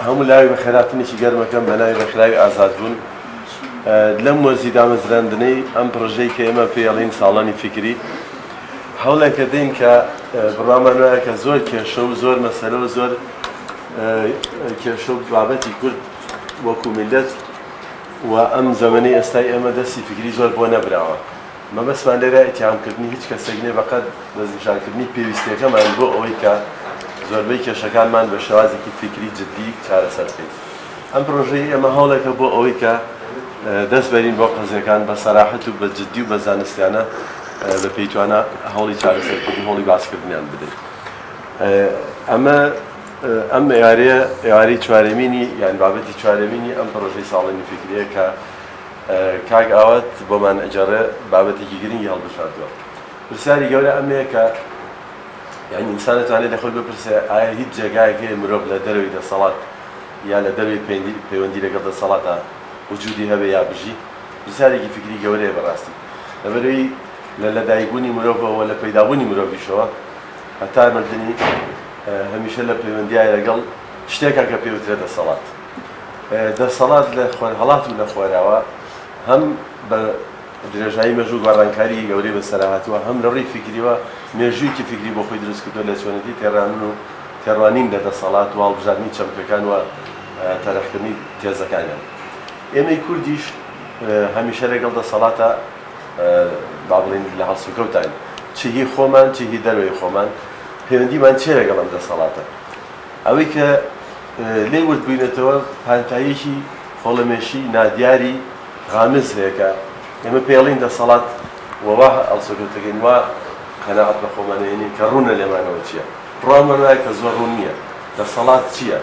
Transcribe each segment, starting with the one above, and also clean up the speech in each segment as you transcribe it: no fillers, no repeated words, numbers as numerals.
هەموو لاوی بەخێراتنێکی گەرمەکەم بە ناوی ڕێکخراوی ئازادبوون لەم وەرزی دامەزراندنەی ئەم پڕۆژەی کە ئێمە پێی ئەڵێین ساڵۆنی فیکری هەوڵێکە دەین کە بڕوامان وایە کە زۆر کێشە و زۆر مەسەلە و زۆر کێشە و بابەتی کورد وەکو میللەت و ئەم زەمەنەی ئێستای ئێمە دەستی فیکری زۆر بۆ نەبراوە. مەبەستمان لێرە ئیتیهامکردنی هیچ کەسێک نییە بەقەد دەستنیشانکردنی پێویستییەکەمان بۆ ئەوەی کە زۆربەی کێشەکانمان بە شێوازێکی فیکری جددی چارەسەر بکەین. ئەم پرۆژەی ئێمە هەوڵێکە بۆ ئەوەی کە دەست بەرین بۆ قەزیەکان بە سەراحەت و بە جددی و بە زانستیانە بە پێی توانا هەوڵی چارەسەرکردن هەوڵی باسکردنیان بدەین. ئەمە ئەم ئێوارەیە ئێوارەی چوارەمینی یان بابەتی چوارەمینی ئەم پرۆژەی ساڵۆنی فیکریە کە کاک ئاوات بۆمان ئەگێڕێ بابەتێکی گرنگی هەڵبژاردووە. پرسیاری گەورە ئەمەیە کە یانی ئینسان دەتوانێت لە خۆی بپرسێ ئایا هیچ جێگایەک هەیە مرۆڤ لە دەرەوەی دەسەڵات یا لە دەرەوەی پەیوەندی لەگەڵ دەسەڵاتا وجودی هەبێ یا بژی؟ پرسیارێکی فیکری گەورەیە بەڕاستی. لەبەرئەوەی لە لەدایکبوونی مرۆڤەوە لە پەیدابوونی مرۆڤیشەوە هەتا مردنی هەمیشە لە پەیوەندیایە لەگەڵ شتێکا کە پێی وترێ دەسەڵات. دەسەڵات لە خۆرهەڵات و لە خۆراوا هەم بە درێژایی مێژوو گۆڕانکاریی گەورەی بەسەرا هاتووە، هەم لە ڕووی فیکریوە مێژوویەکی فیکری بۆ خۆی دروست کردووە لە چۆنێتی تێڕانن و تێڕوانین لە دەسەڵات و هەڵبژاردنی چەمکەکان و تەرحکردنی تێزەکانیان. ئێمەی کوردیش هەمیشە لەگەڵ دەسەڵاتا با بڵێین لە هەڵسوکەوتاین، چ هی خۆمان چ هی دەرەوەی خۆمان، پەیوەندیمان چییە لەگەڵ ئەم دەسەڵاتە؟ ئەوەی کە لێی ورد بووینەتەوە پانتاییەکی خۆڵەمێشی نادیاری غامز هەیە کە ئێمە پێی ئەڵێین دەسەڵات و وا هەڵسوکەوت دەکەین وا قەناعەت بە خۆمان ئەهێنین کە ڕوونە لێمانەوە چییە. بڕوامان وایە کە زۆر ڕوون نییە. دەسەڵات چییە؟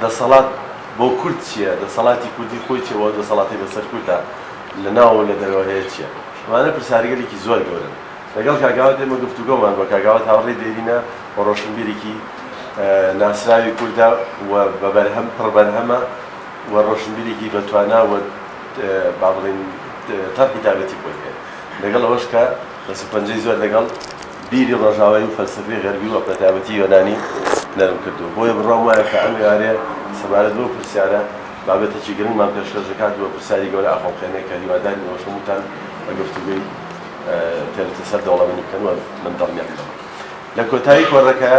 دەسەڵات بۆ کورد چییە؟ دەسەڵاتی کوردی خۆی چییە و ئەو دەسەڵاتەی بەسەر کورددا لە ناوەوە و لە دەرەوە هەیە چییە؟ ئەمانە پرسیارگەلێکی زۆر گەورەن. لەگەڵ کاک ئاوات ئێمە گفتوگۆمان بووە، کاک ئاوات هاوڕێی دێرینە و ڕۆشنبیرێکی ناسراوی کوردە و بە بەرهەم پڕ بەرهەمە و ڕۆشنبیرێکی بەتوانا و با بڵێین تەرحی تایبەتی خۆی هەیە. لەگەڵ ئەوەش کە دەست و پەنجەی زۆر لەگەڵ بیری ڕۆژاوایی و فەلسەفەی غەربی و بەتایبەتی یۆنانی نەرم کردووە. بۆیە بڕوام وایە کە ئەم ئێوارەیە سەبارەت بەو پرسیارە بابەتێکی گرنگمان پێشکەش دەکات و پرسیاری گەورە ئەخوڵقێنێ کە هیوادارین ئێوەش هەمووتان بە گفتوگۆی تێروتەسەل دەوڵەمەنی بکەن و من دڵنیام لەوە. لە کۆتایی کۆڕەکە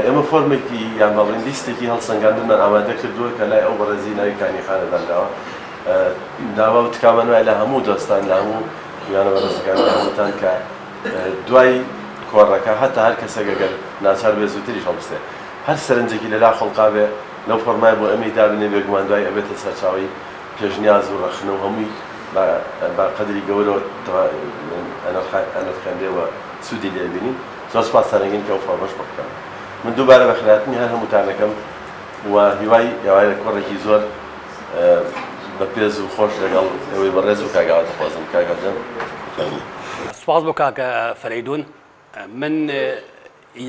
ئێمە فۆرمێکی یان با بڵێین لیستێکی هەڵسەنگاندنمان ئامادە کردووە کە لای ئەو بەڕێزی ناوی کانی خانە دانراوە. داوا و تکامان وایە لە هەموو دۆستان لە هەموو میوانە بەڕێزەکان لە هەمووتان کە دوای کۆڕەکە هەتا هەر کەسێک ئەگەر ناچار بێ زووتریش هەڵبستێ هەر سەرنجێکی لەلا خوڵقابێ لەو فۆرمای بۆ ئێمەی دابنێ بێگومان دوای ئەبێتە سەرچاوەی پێشنیاز و ڕەخنە و هەمووی بە قەدری گەورەوە ئەنرخێنرێ و سوودی لێ ئەبینین زۆر سوپاستان ئەکەین کە ئەو فۆرمەش پڕ بکەن من دووبارە بەخێرهاتنی هەر هەمووتان ئەکەم و هیوای ئێوارە کۆڕێکی زۆر بە پێز و خۆش لەگەڵ ئێوەی بەڕێز و کاک ئاوات دەخوازم. کاک هەردەم فەرموو. سوپاس بۆ کاک فەرەیدون. من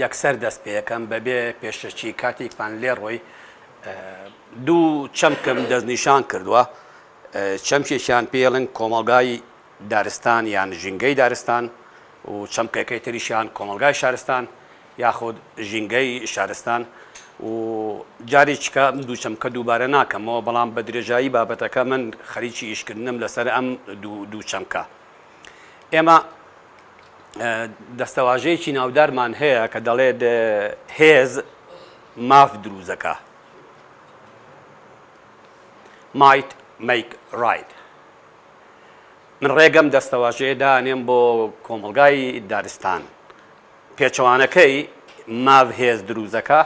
یەکسەر دەست پێ ئەکەم بەبێ پێشەکی کاتێکمان لێ ڕۆی دوو چەمکم دەستنیشان کردووە چەمکێکیان پێڵن کۆمەڵگای دارستان یان ژینگەی دارستان و چەمکەکەی تریشیان کۆمەڵگای شارستان یاخود ژینگەی شارستان و جارێکیکە ئەم دوو چەمکە دووبارە ناکەمەوە، بەڵام بە درێژایی بابەتەکە من خەریکی ئیشکردنم لەسەر ئەم دوو چەمکە. ئێمە دەستەواژەیەکی ناودارمان هەیە کە دەڵێت هێز ماف دروزەکە Might make right. من ڕێگەم دەستەواژەیە دانێم بۆ کۆمەڵگای دارستان. پێچەوانەکەی ماڤ هێز دروزەکە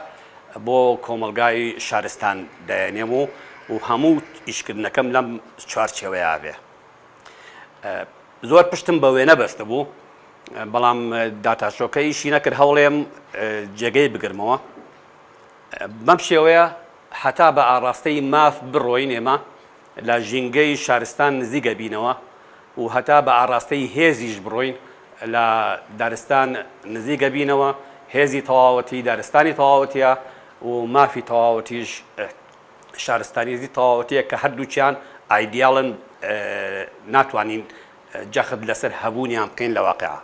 بۆ کۆمەڵگای شارستان دەیەنێم و و هەموو ئیشکردنەکەم لەم چوارچێوەیە بێ. زۆر پشتم بە وێنە بەستبوو، بەڵام داتاشۆکە ئیشی نەکرد هەوڵێم جێگەی بگرمەوە. بەم شێوەیە هەتا بە ئاڕاستەی ماف بڕۆین ئێمە لە ژینگەی شارستان نزیک ئەبینەوە و هەتا بە ئاڕاستەی هێزیش بڕۆین لە دارستان نزیک ئەبینەوە، هێزی تەواوەتی دارستانی تەواوەتیە و مافی تەواوەتیش شارستانیەتی تەواوەتیە کە هەردووکیان ئایدیاڵن ناتوانین جەخت لەسەر هەبوونیان بکەین لە واقعا.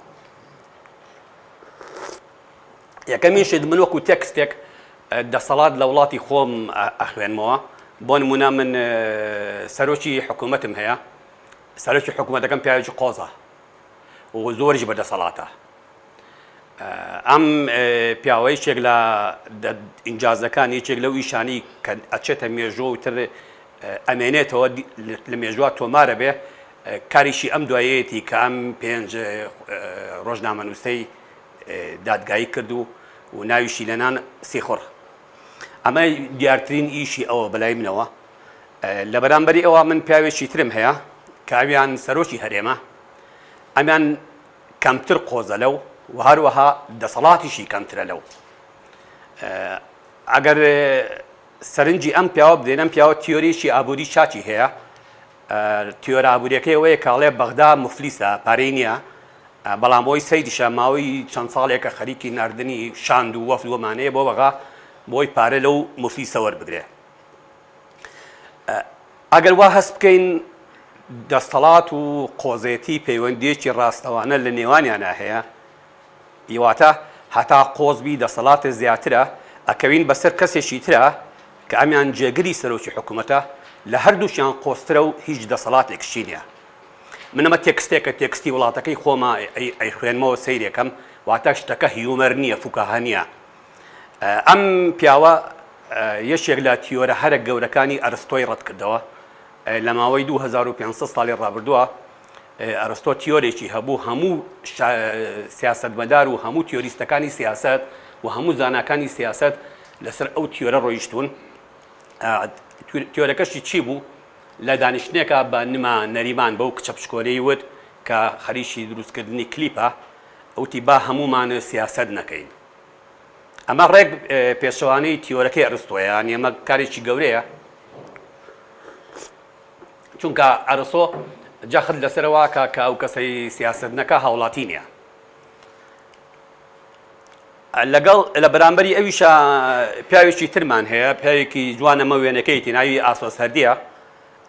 یەکەمین شت من وەکو تێکستێک. دەسەڵات لە وڵاتی خۆم ئەخوێنمەوە بۆ نمونە من سەرۆکی حکوومەتم هەیە سەرۆکی حکوومەتەکەم پیاوێکی قۆزە و زۆریش بە دەسەڵاتە ئەم پیاوە یەکێک لە ئینجازەکان یەکێک لەو ئیشانی کە ئەچێتە مێژوو و تر ئەمێنێتەوە لە مێژوە تۆمارە بێ کاریشی ئەم دوایەتی کە ئەم پێنج ڕۆژنامەنووسەی دادگایی کرد و و ناویشی لەنان سیخوڕ ئەمە دیارترین ئیشی ئەوە بەلای منەوە لە بەرامبەری ئەوە من پیاوێکی ترم هەیە کە ئەویان سەرۆکی هەرێمە ئەمیان کەمتر قۆزە لەو و هەروەها دەسەڵاتیشی کەمترە لەو. ئەگەر سەرنجی ئەم پیاوە بدەین ئەم پیاوە تیۆریی ئابووری چاکی هەیە تیۆرە ئابووریەکەی ئەوەیە کاڵێ بەغدا مفلیسە پارەی نییە بەڵام بۆی سەیریشە ماوەی چەند ساڵێکە خەریکی ناردنی شاند و وەفد ومانەیە بۆ بەغا بۆی پارە لەو مفلیسە وەربگرێ. ئەگەر وا هەست بکەین دەستەڵات و قۆزێتی پەیوەندییەکی ڕاستەوانە لە نێوانیانا هەیە، واتە هەتا قۆز بی دەسەڵاتت زیاترە، ئەکەوین بەسەر کەسێکی ترا کە ئەمیان جێگری سەرۆکی حکومەتە، لە هەردووکیان قۆزترە و هیچ دەسەڵاتێکشی نیە. من ئەمە تێکستێکە تێکستی وڵاتەکەی خۆمە ئەیخوێنمەوە سەیرێکەم، واتە شتەکە humor نیە، فوکاهە نیە. ئەم پیاوە یەکێک لە تیۆرە هەرە گەورەکانی ئەرستۆی ڕەتکردەوە. لە ماوەی 2500 ساڵی ڕابردووە ئەرستۆ تیۆرێکی هەبوو هەموو سیاسەتمەدار و هەموو تیۆریستەکانی سیاسەت و هەموو زاناکانی سیاسەت لەسەر ئەو تیۆرە ڕۆیشتوون. تیۆرەکەشی چی بوو؟ لە دانیشتنێکا بە نما نەریمان بەو کچە بچکۆلەی وت کە خەریکی دروستکردنی کلیپە، وتی با هەموومان سیاسەت نەکەین. ئەمە ڕێک پێچەوانەی تیۆرەکەی ئەرستۆیە، یانی ئەمە کارێکی گەورەیە، چونکە ئەرستۆ جەخت لەسەر واکە کە ئەو کەسەی سیاسەت نەکا هاوڵاتی نییە. لەگەڵ لە بەرامبەری ئەویشە پیاوێکی ترمان هەیە، پیاوێکی جوانەمە وێنەکەیتی ناوی ئاسۆس هەردیە.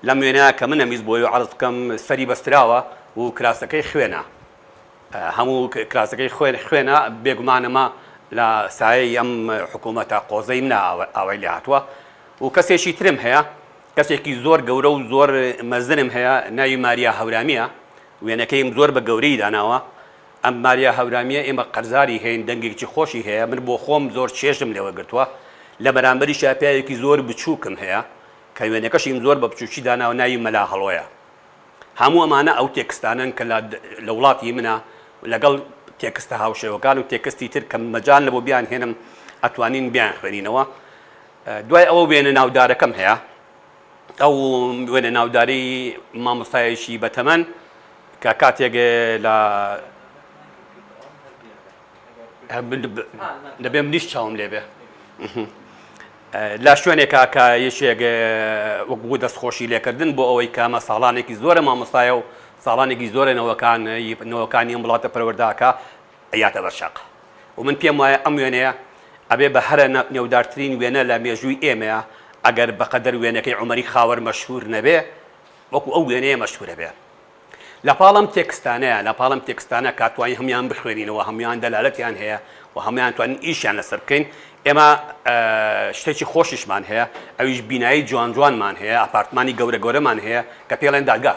لەم وێنەیە کە من ئەمویست بۆی عەرز بکەم سەری بەستراوە و کراسەکەی خوێنە. هەموو کراسەکەی خوێن خوێنە بێگومان ئەمە لە سایەی ئەم حکوومەتە قۆزەی منە ئاوای لێ هاتووە و کەسێکی ترم هەیە کەسێکی زۆر گەورە و زۆر مەزنم هەیە ناوی ماریا هەورامیە وێنەکەیم زۆر بە گەورەی داناوە ئەم ماریا هەورامیە ئێمە قەرزاری هەین دەنگێکی خۆشی هەیە من بۆ خۆم زۆر چێژم لێوە گرتووە لە بەرامبەریشا پیاوێکی زۆر بچووکم هەیە کە وێنەکەشیم زۆر بە بچووکی داناوە ناوی مەلا هەڵۆیە هەموو ئەمانە ئەو تێکستانەن کە لە وڵاتی منە لەگەڵ تێکستە هاوشێوەکان و تێکستی تر کە مەجال نەبوو بیانهێنم ئەتوانین بیانخوێنینەوە. دوای ئەوە وێنە ناودارەکەم هەیە، ئەو وێنە ناودارەی مامۆستایەکی بەتەمەن کە کاتێک لە دەبێ منیش چاوم لێ بێ. لە شوێنێکا کە یەکێک وەک بوو دەستخۆشی لێکردن بۆ ئەوەی کە ئەمە ساڵانێکی زۆرە مامۆستایە و ساڵانێکی زۆرە نەوەکان نەوەکانی ئەم وڵاتە پەروەردە ئەکا ئەیاتە بەر شەق و من پێم وایە ئەم وێنەیە ئەبێ بە هەرە نێودارترین وێنە لە مێژووی ئێمەیە ئەگەر بەقەدەر وێنەکەی عومەری خاوەر مەشهور نەبێ وەکو ئەو وێنەیە مەشهورە بێ. لە پاڵ ئەم تێکستانەیە، لە پاڵ ئەم تێکستانە کە توانین هەموویان بخوێنینەوە، هەموویان دەلالەتیان هەیە و هەموویان توانین ئیشیان لەسەر بکەین، ئێمە شتێکی خۆشیشمان هەیە، ئەویش بینایی جوان جوانمان هەیە، ئاپارتمانی گەورە گەورەمان هەیە کە پێڵێن دادگا.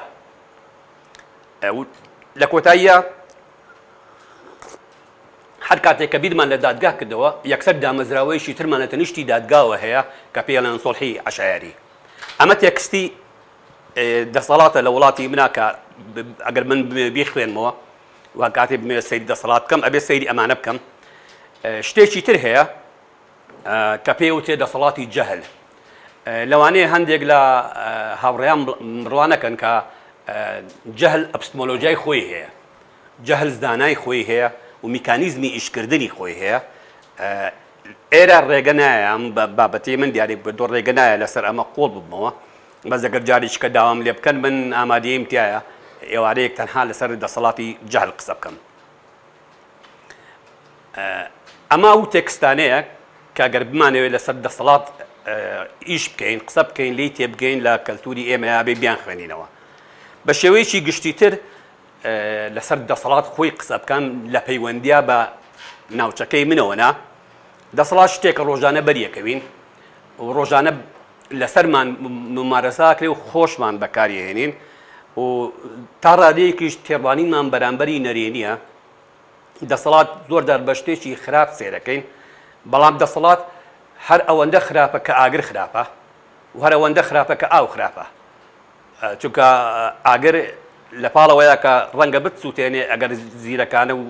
لە کۆتاییە هەر کاتێک کە بیرمان لە دادگا کردەوە، یەکسەر دامەزراوەیەکی ترمان لە تەنیشتی دادگاوە هەیە کە پێڵێن سوڵحی عەشایەری. ئەمە تێکستی دەسەڵاتە لە وڵاتی منا کە ئەگەر من بیخوێنمەوە و کاتێ بمەوێت سەیری دەسەڵات بکەم ئەبێ سەیری ئەمانە بکەم. شتێکی تر هەیە کە پێی وترێ دەسەڵاتی جەهل. لەوانەیە هەندێک لە هاوڕێیان بڕوا نەکەن کە جەهل ئەپستمۆلۆژیای خۆی هەیە، جەهل زانای خۆی هەیە و میکانیزمی ئیشکردنی خۆی هەیە. ئێرە ڕێگە نایە ئەم بابەتەی من دیاری بکردو ڕێگە نایە لەسەر ئەمە قوڵ ببمەوە. بەس ئەگەر جارێکیکە داوام لێ بکەن من ئامادەییم تیایە ئێوارەیەک تەنها لەسەر دەسەڵاتی جەهل قسە بکەم. ئەمە ئەو تێکستانەیە کە گەر بمانەوێت لەسەر دەسەڵات ئیش بکەین قسە بکەین لێی تێبگەین لە کەلتوری ئێمەیا بێ بیان خوێنینەوە بە شێوەیەکی گشتیتر لەسەر دەسەڵات خۆی قسە بکەم لە پەیوەندیا بە ناوچەکەی منەوە نا. دەسەڵات شتێکە ڕۆژانە بەریەکەوین و ڕۆژانە لەسەرمان ممارەسە ئەکرێ و خۆشمان بەکاری هێنین و تا ڕادەیەکیش تێڕوانینمان بەرامبەری نەرێنیە. دەسەڵات زۆر جار بە شتێکی خراپ سەیرەکەین، بەڵام دەسەڵات هەر ئەوەندە خراپە کە ئاگر خراپە و هەر ئەوەندە خراپە کە ئاو خراپە. چونکە ئاگر لە پاڵەوەیە کە ڕەنگە بتسووتێنێ ئەگەر زیرەکانە و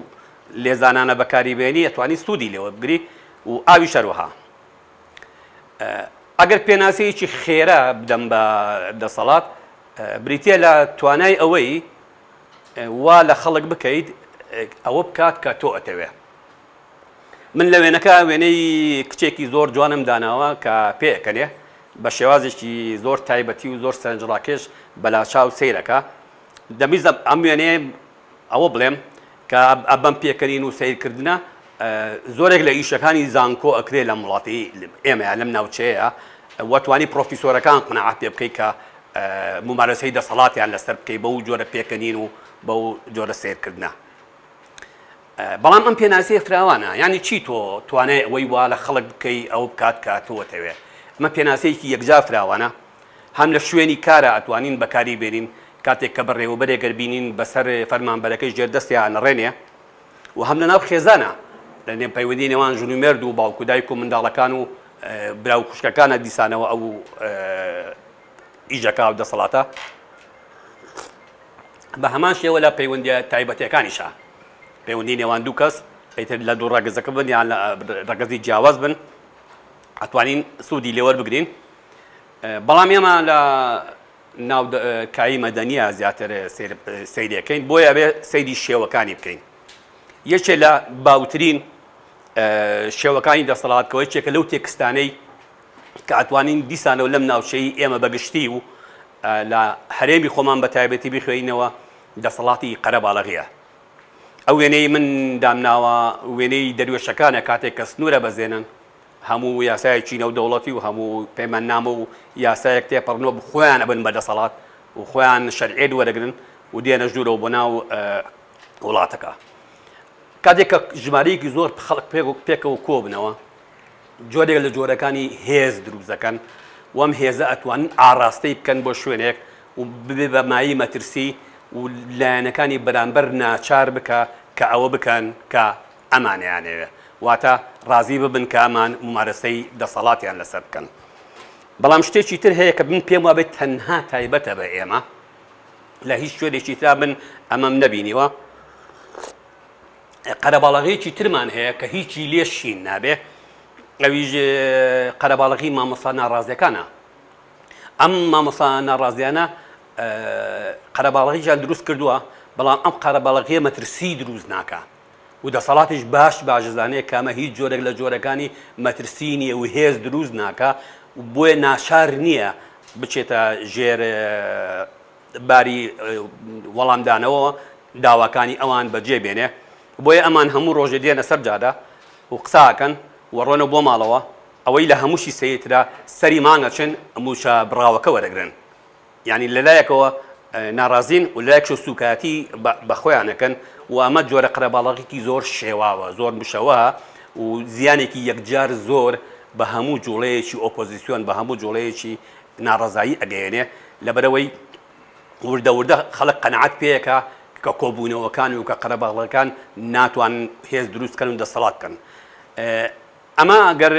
لێزانانە بەکاری بێنی ئەتوانی سوودی لێوە بگری و ئاویش هەروەها. ئەگەر پێناسەیەکی خێرا بدەم بە دەسەڵات بریتە لە توانای ئەوەی وا لە خەڵک بکەیت ئەوە بکات کە تۆ ئەتەوێ. من لە وێنەکە وێنەی کچێکی زۆر جوانم داناوە کە پێئەکەنێ بە شێوازێکی زۆر تایبەتی و زۆر سەرنجڕاکێش بەلاچاو سەیرەکە دەمویست ئەم وێنەیە ئەوە بڵێم کە بەم پێکەنین و سەیرکردنە زۆرێک لە ئیشەکانی زانکۆ ئەکرێ لەم وڵاتی ئێمەیە لەم ناوچەیە وەتوانی پرۆفیسۆرەکان قەناعەت پێ بکەیت کە مومارەسەی دەسەڵاتیان لەسەر بکەی بەو جۆرە پێکەنین و بەو جۆرە سەیرکردنە. بەڵام ئەم پێناسەیە فراوانە، یانی چی تۆ توانای ئەوەی وا لە خەڵک بکەی ئەوە بکات کە تۆ ئەتەوێ؟ ئەمە پێناسەیەکی یەکجار فراوانە، هەم لە شوێنی کارا ئەتوانین بەکاری بێنین، کاتێک کە بەڕێوەبەرێک گەر بینین بەسەر فەرمانبەرەکەی ژێر دەستیا ئەنەڕێنێ و هەم لەناو خێزانا لە نێو پەیوەندی نێوان ژن و مێرد و باوک و دایک و منداڵەکان و برا و خوشکەکانە دیسانەوە ئەو ئیشەکە و دەسەڵاتە بە هەمان شێوە لە پەیوەندیە تایبەتیەکانیشا پەیوەندی نێوان دوو کەس ئیتر لە دوو ڕەگەزەکە بن یان لە ڕەگەزی جیاواز بن ئەتوانین سوودی لێوەربگرین بەڵام ئێمە لە ناو کایی مەدەنیە زیاتر سەیرەکەین بۆیە بێ سەیری شێوەکانی بکەین یەکێ لە باوترین شێوەکانی دەسەڵات کەەوە یەکێکە لەو تێکستانەی کە ئەتوانین دیسانەوە لەم ناوچەی ئێمە بەگشتی و لە هەرێمی خۆمان بە تایبەتی بیخوێینەوە دەسەڵاتی قەرەباڵەغیە. ئەو وێنەی من دامناوە وێنەی دەروێشەکانە کاتێک کە سنوورە بەزێنن هەموو یاسایەکی نێودەوڵەتی و هەموو پەیماننامە و یاسایەک تێپەڕنەوە خۆیان ئەبن بە دەسەڵات و خۆیان شەرعیەت وەرەگرن و دێنە ژوورەوە بۆ ناو وڵاتەکە. کاتێک کە ژمارەیەکی زۆر خەڵک پێکەوە کۆبنەوە جۆرێک لە جۆرەکانی هێز دروست دەکەن و ئەم هێزە ئەتوانن ئاڕاستەی بکەن بۆ شوێنێک و ببێ بە مایەی مەترسی و لایەنەکانی بەرامبەر ناچار بکا کە ئەوە بکەن کە ئەمان ئەیانەوێ واتە ڕازی ببن کە ئەمان مومارەسەی دەسەڵاتیان لەسەر بکەن. بەڵام شتێکی تر هەیە کە من پێم وابێت تەنها تایبەتە بە ئێمە لە هیچ شوێنێکی ترا من ئەمەم نەبینیوە. قەرەباڵغییەکی ترمان هەیە کە هیچی لێ شین نابێ ئەویش قەرەباڵغی مامۆستا ناڕازیەکانە ئەم مامۆستا ناڕازیانە قەرەباڵغیان دروست کردووە بەڵام ئەم قەرەباڵغیە مەترسی دروست ناکە و دەسەڵاتیش باش باشزانێ کامە هیچ جۆرێک لە جۆرەکانی مەترسی نییە و هێز دروست ناکە بۆیە ناچار نییە بچێتە ژێر باری وەڵامدانەوە داواکانی ئەوان بەجێ بێنێ، بۆیە ئەمان هەموو ڕۆژێ دێنە سەر جادە و قسە ئەکەن و ڕۆنەوە بۆ ماڵەوە، ئەوەی لە هەمووشی سەیرترە سەری مانگ ئەچن مووچە بڕاوەکە وەرەگرن، یانی لە لایەکەوە ناڕازین و لایەکشەوە سووکایەتی بە خۆیان ئەکەن و ئەمە جۆرە قەرەباڵەغیکی زۆر شێواوە، زۆر مشەوە و زیانێکی یەکجار زۆر بە هەموو جوڵەیەکی ئۆپۆزیسیۆن، بە هەموو جوڵەیەکی ناڕەزایی ئەگەیەنێ، لەبەرئەوەی وردە وردە خەڵک قەناعەت پێیەکا کە کۆبوونەوەکان و کە قەرەباڵغەکان ناتوانن هێز دروست بکەن و دەسەڵات بکەن. ئەمە گەر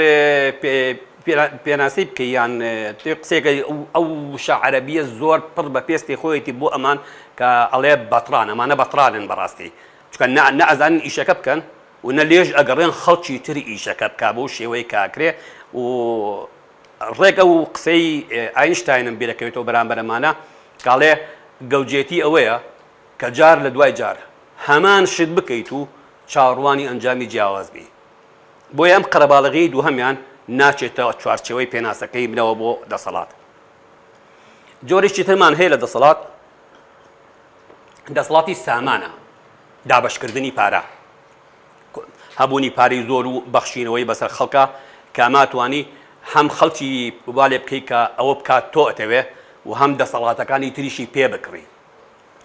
پێناسەی بکەی یان قسەیەکە ئەو وشە عەرەبیە زۆر پڕ بە پێستی خۆیەتی بۆ ئەمان کە ئەڵێ بەتڕان، ئەمانە بەتڕانن بەڕاستی، چونکە نە ئەزانن ئیشەکە بکەن و نە لێش ئەگەڕێن خەڵکی تر ئیشەکە بکا بەو شێوەی کە ئەکرێ و ڕێک ئەو قسەی ئاینشتاینم بیرەکەوێتەوە بەرامبەر ئەمانە کە ئەڵێ گەوجێتی ئەوەیە کە جار لە دوای جار هەمان شت بکەیت و چاوەڕوانی ئەنجامی جیاواز بی. بۆیە ئەم قەرەباڵغیەی دووهەمیان ناچێتە چوارچێوەی پێناسەکەی منەوە بۆ دەسەڵات. جۆرێکی ترمان هەیە لە دەسەڵات، دەسەڵاتی سامانە، دابەشکردنی پارە. هەبوونی پارەی زۆر و بەخشینەوەی بەسەر خەڵکا کە ئەمە ئەتوانی هەم خەڵکی وا لێ بکەی کە ئەوە بکات تۆ ئەتەوێ و هەم دەسەڵاتەکانی تریشی پێ بکڕی.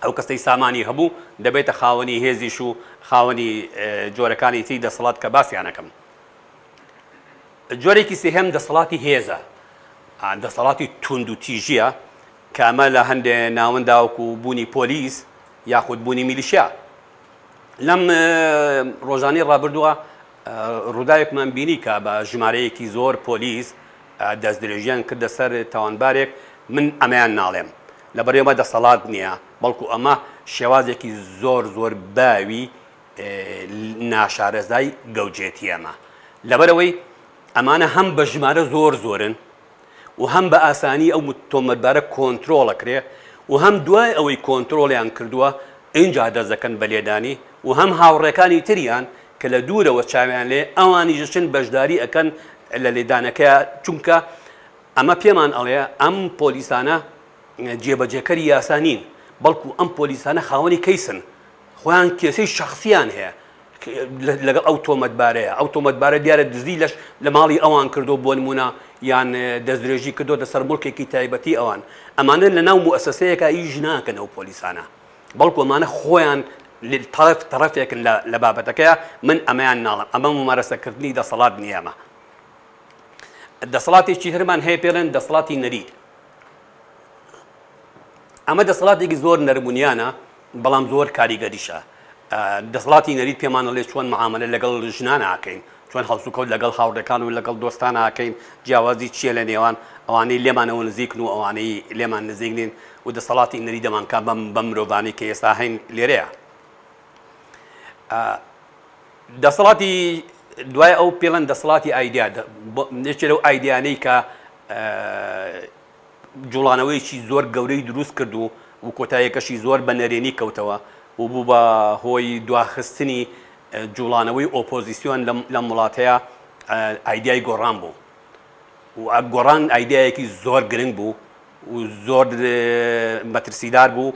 ئەو کەسەی سامانی هەبوو دەبێتە خاوەنی هێزیش و خاوەنی جۆرەکانی تری دەسەڵات کە باسیان ئەکەم. جۆرێکی سێهەم دەسەڵاتی هێزە، دەسەڵاتی توندوتیژییە کە ئەمە لە هەندێ ناوەندا وەکو بوونی پۆلیس یاخود بوونی میلیشیا. لەم ڕۆژانەی ڕابردووە ڕووداوێکمان بینی کە بە ژمارەیەکی زۆر پۆلیس دەستدرێژیان کردە سەر تاوانبارێک، من ئەمەیان ناڵێم لەبەر ئەمە دەسەڵات نییە، بەڵکو ئەمە شێوازێکی زۆر زۆر باوی ناشارەزای گەوجێتی ئەمە لەبەرئەوەی ئەمانە هەم بە ژمارە زۆر زۆرن و هەم بە ئاسانی ئەو تۆمەتبارە کۆنترۆڵ ئەکرێ و هەم دوای ئەوەی کۆنترۆڵیان کردووە ئینجا دەست دەکەن بە لێدانی و هەم هاوڕێکانی تریان کە لە دوورەوە چاویان لێ ئەوانیش دەچن بەشداری ئەکەن لە لێدانەکەیا چونکە ئەمە پێمان ئەڵێ ئەم پۆلیسانە جێبەجێکەری یاسا نین بەڵکو ئەم پۆلیسانە خاوەنی کەیسن خۆیان کێسەی شەخسیان هەیە لەگەڵ ئەو تۆمەتبارەیە ئەو تۆمەتبارە دیارە دزی لەش لە ماڵی ئەوان کردو بۆ نمونە یان دەستدرێژی کردۆتە سەر مڵکێکی تایبەتی ئەوان ئەمانە لە ناو موئەسەسەیەکا ئیش ناکەن ئەو پۆلیسانە بەڵکو ئەمانە خۆیان تەرەف تەرەفێکن لە بابەتەکەیە من ئەمەیان ناڵم ئەمە ممارەسەکردنی دەسەڵات نییە ئەمە دەسەڵاتێکی ترمان هەیە پێڵێن دەسەڵاتی نەریت ئەمە دەسەڵاتێکی زۆر نەرمونیانە بەڵام زۆر کاریگەریشە. دەسەڵاتی نەریت پێمان ئەڵێ چۆن معامەلە لەگەڵ ژنان ئاکەین، چۆن هەڵسوکەوت لەگەڵ هاوڕێکان و لەگەڵ دۆستان ئاکەین، جیاوازی چییە لە نێوان ئەوانەی لێمانەوە نزیکن و ئەوانەی لێمان نزیک نین و دەسەڵاتی نەریت دەمانکا بەم بەم مرۆڤانەی کە ئێستا هەین لێرەیە. دەسەڵاتی دوای ئەو پێڵەن دەسەڵاتی ئایدیا یەکێ لەو ئایدیانەی کە جوڵانەوەیەکی زۆر گەورەی دروست کرد و و کۆتاییەکەشی زۆر بە نەرێنی کەوتەوە و بوو بە هۆی دواخستنی جوڵانەوەی ئۆپۆزیسیۆن لەم وڵاتەیە ئایدیای گۆڕان بوو و گۆڕان ئایدیایەکی زۆر گرنگ بوو و زۆر مەترسیدار بوو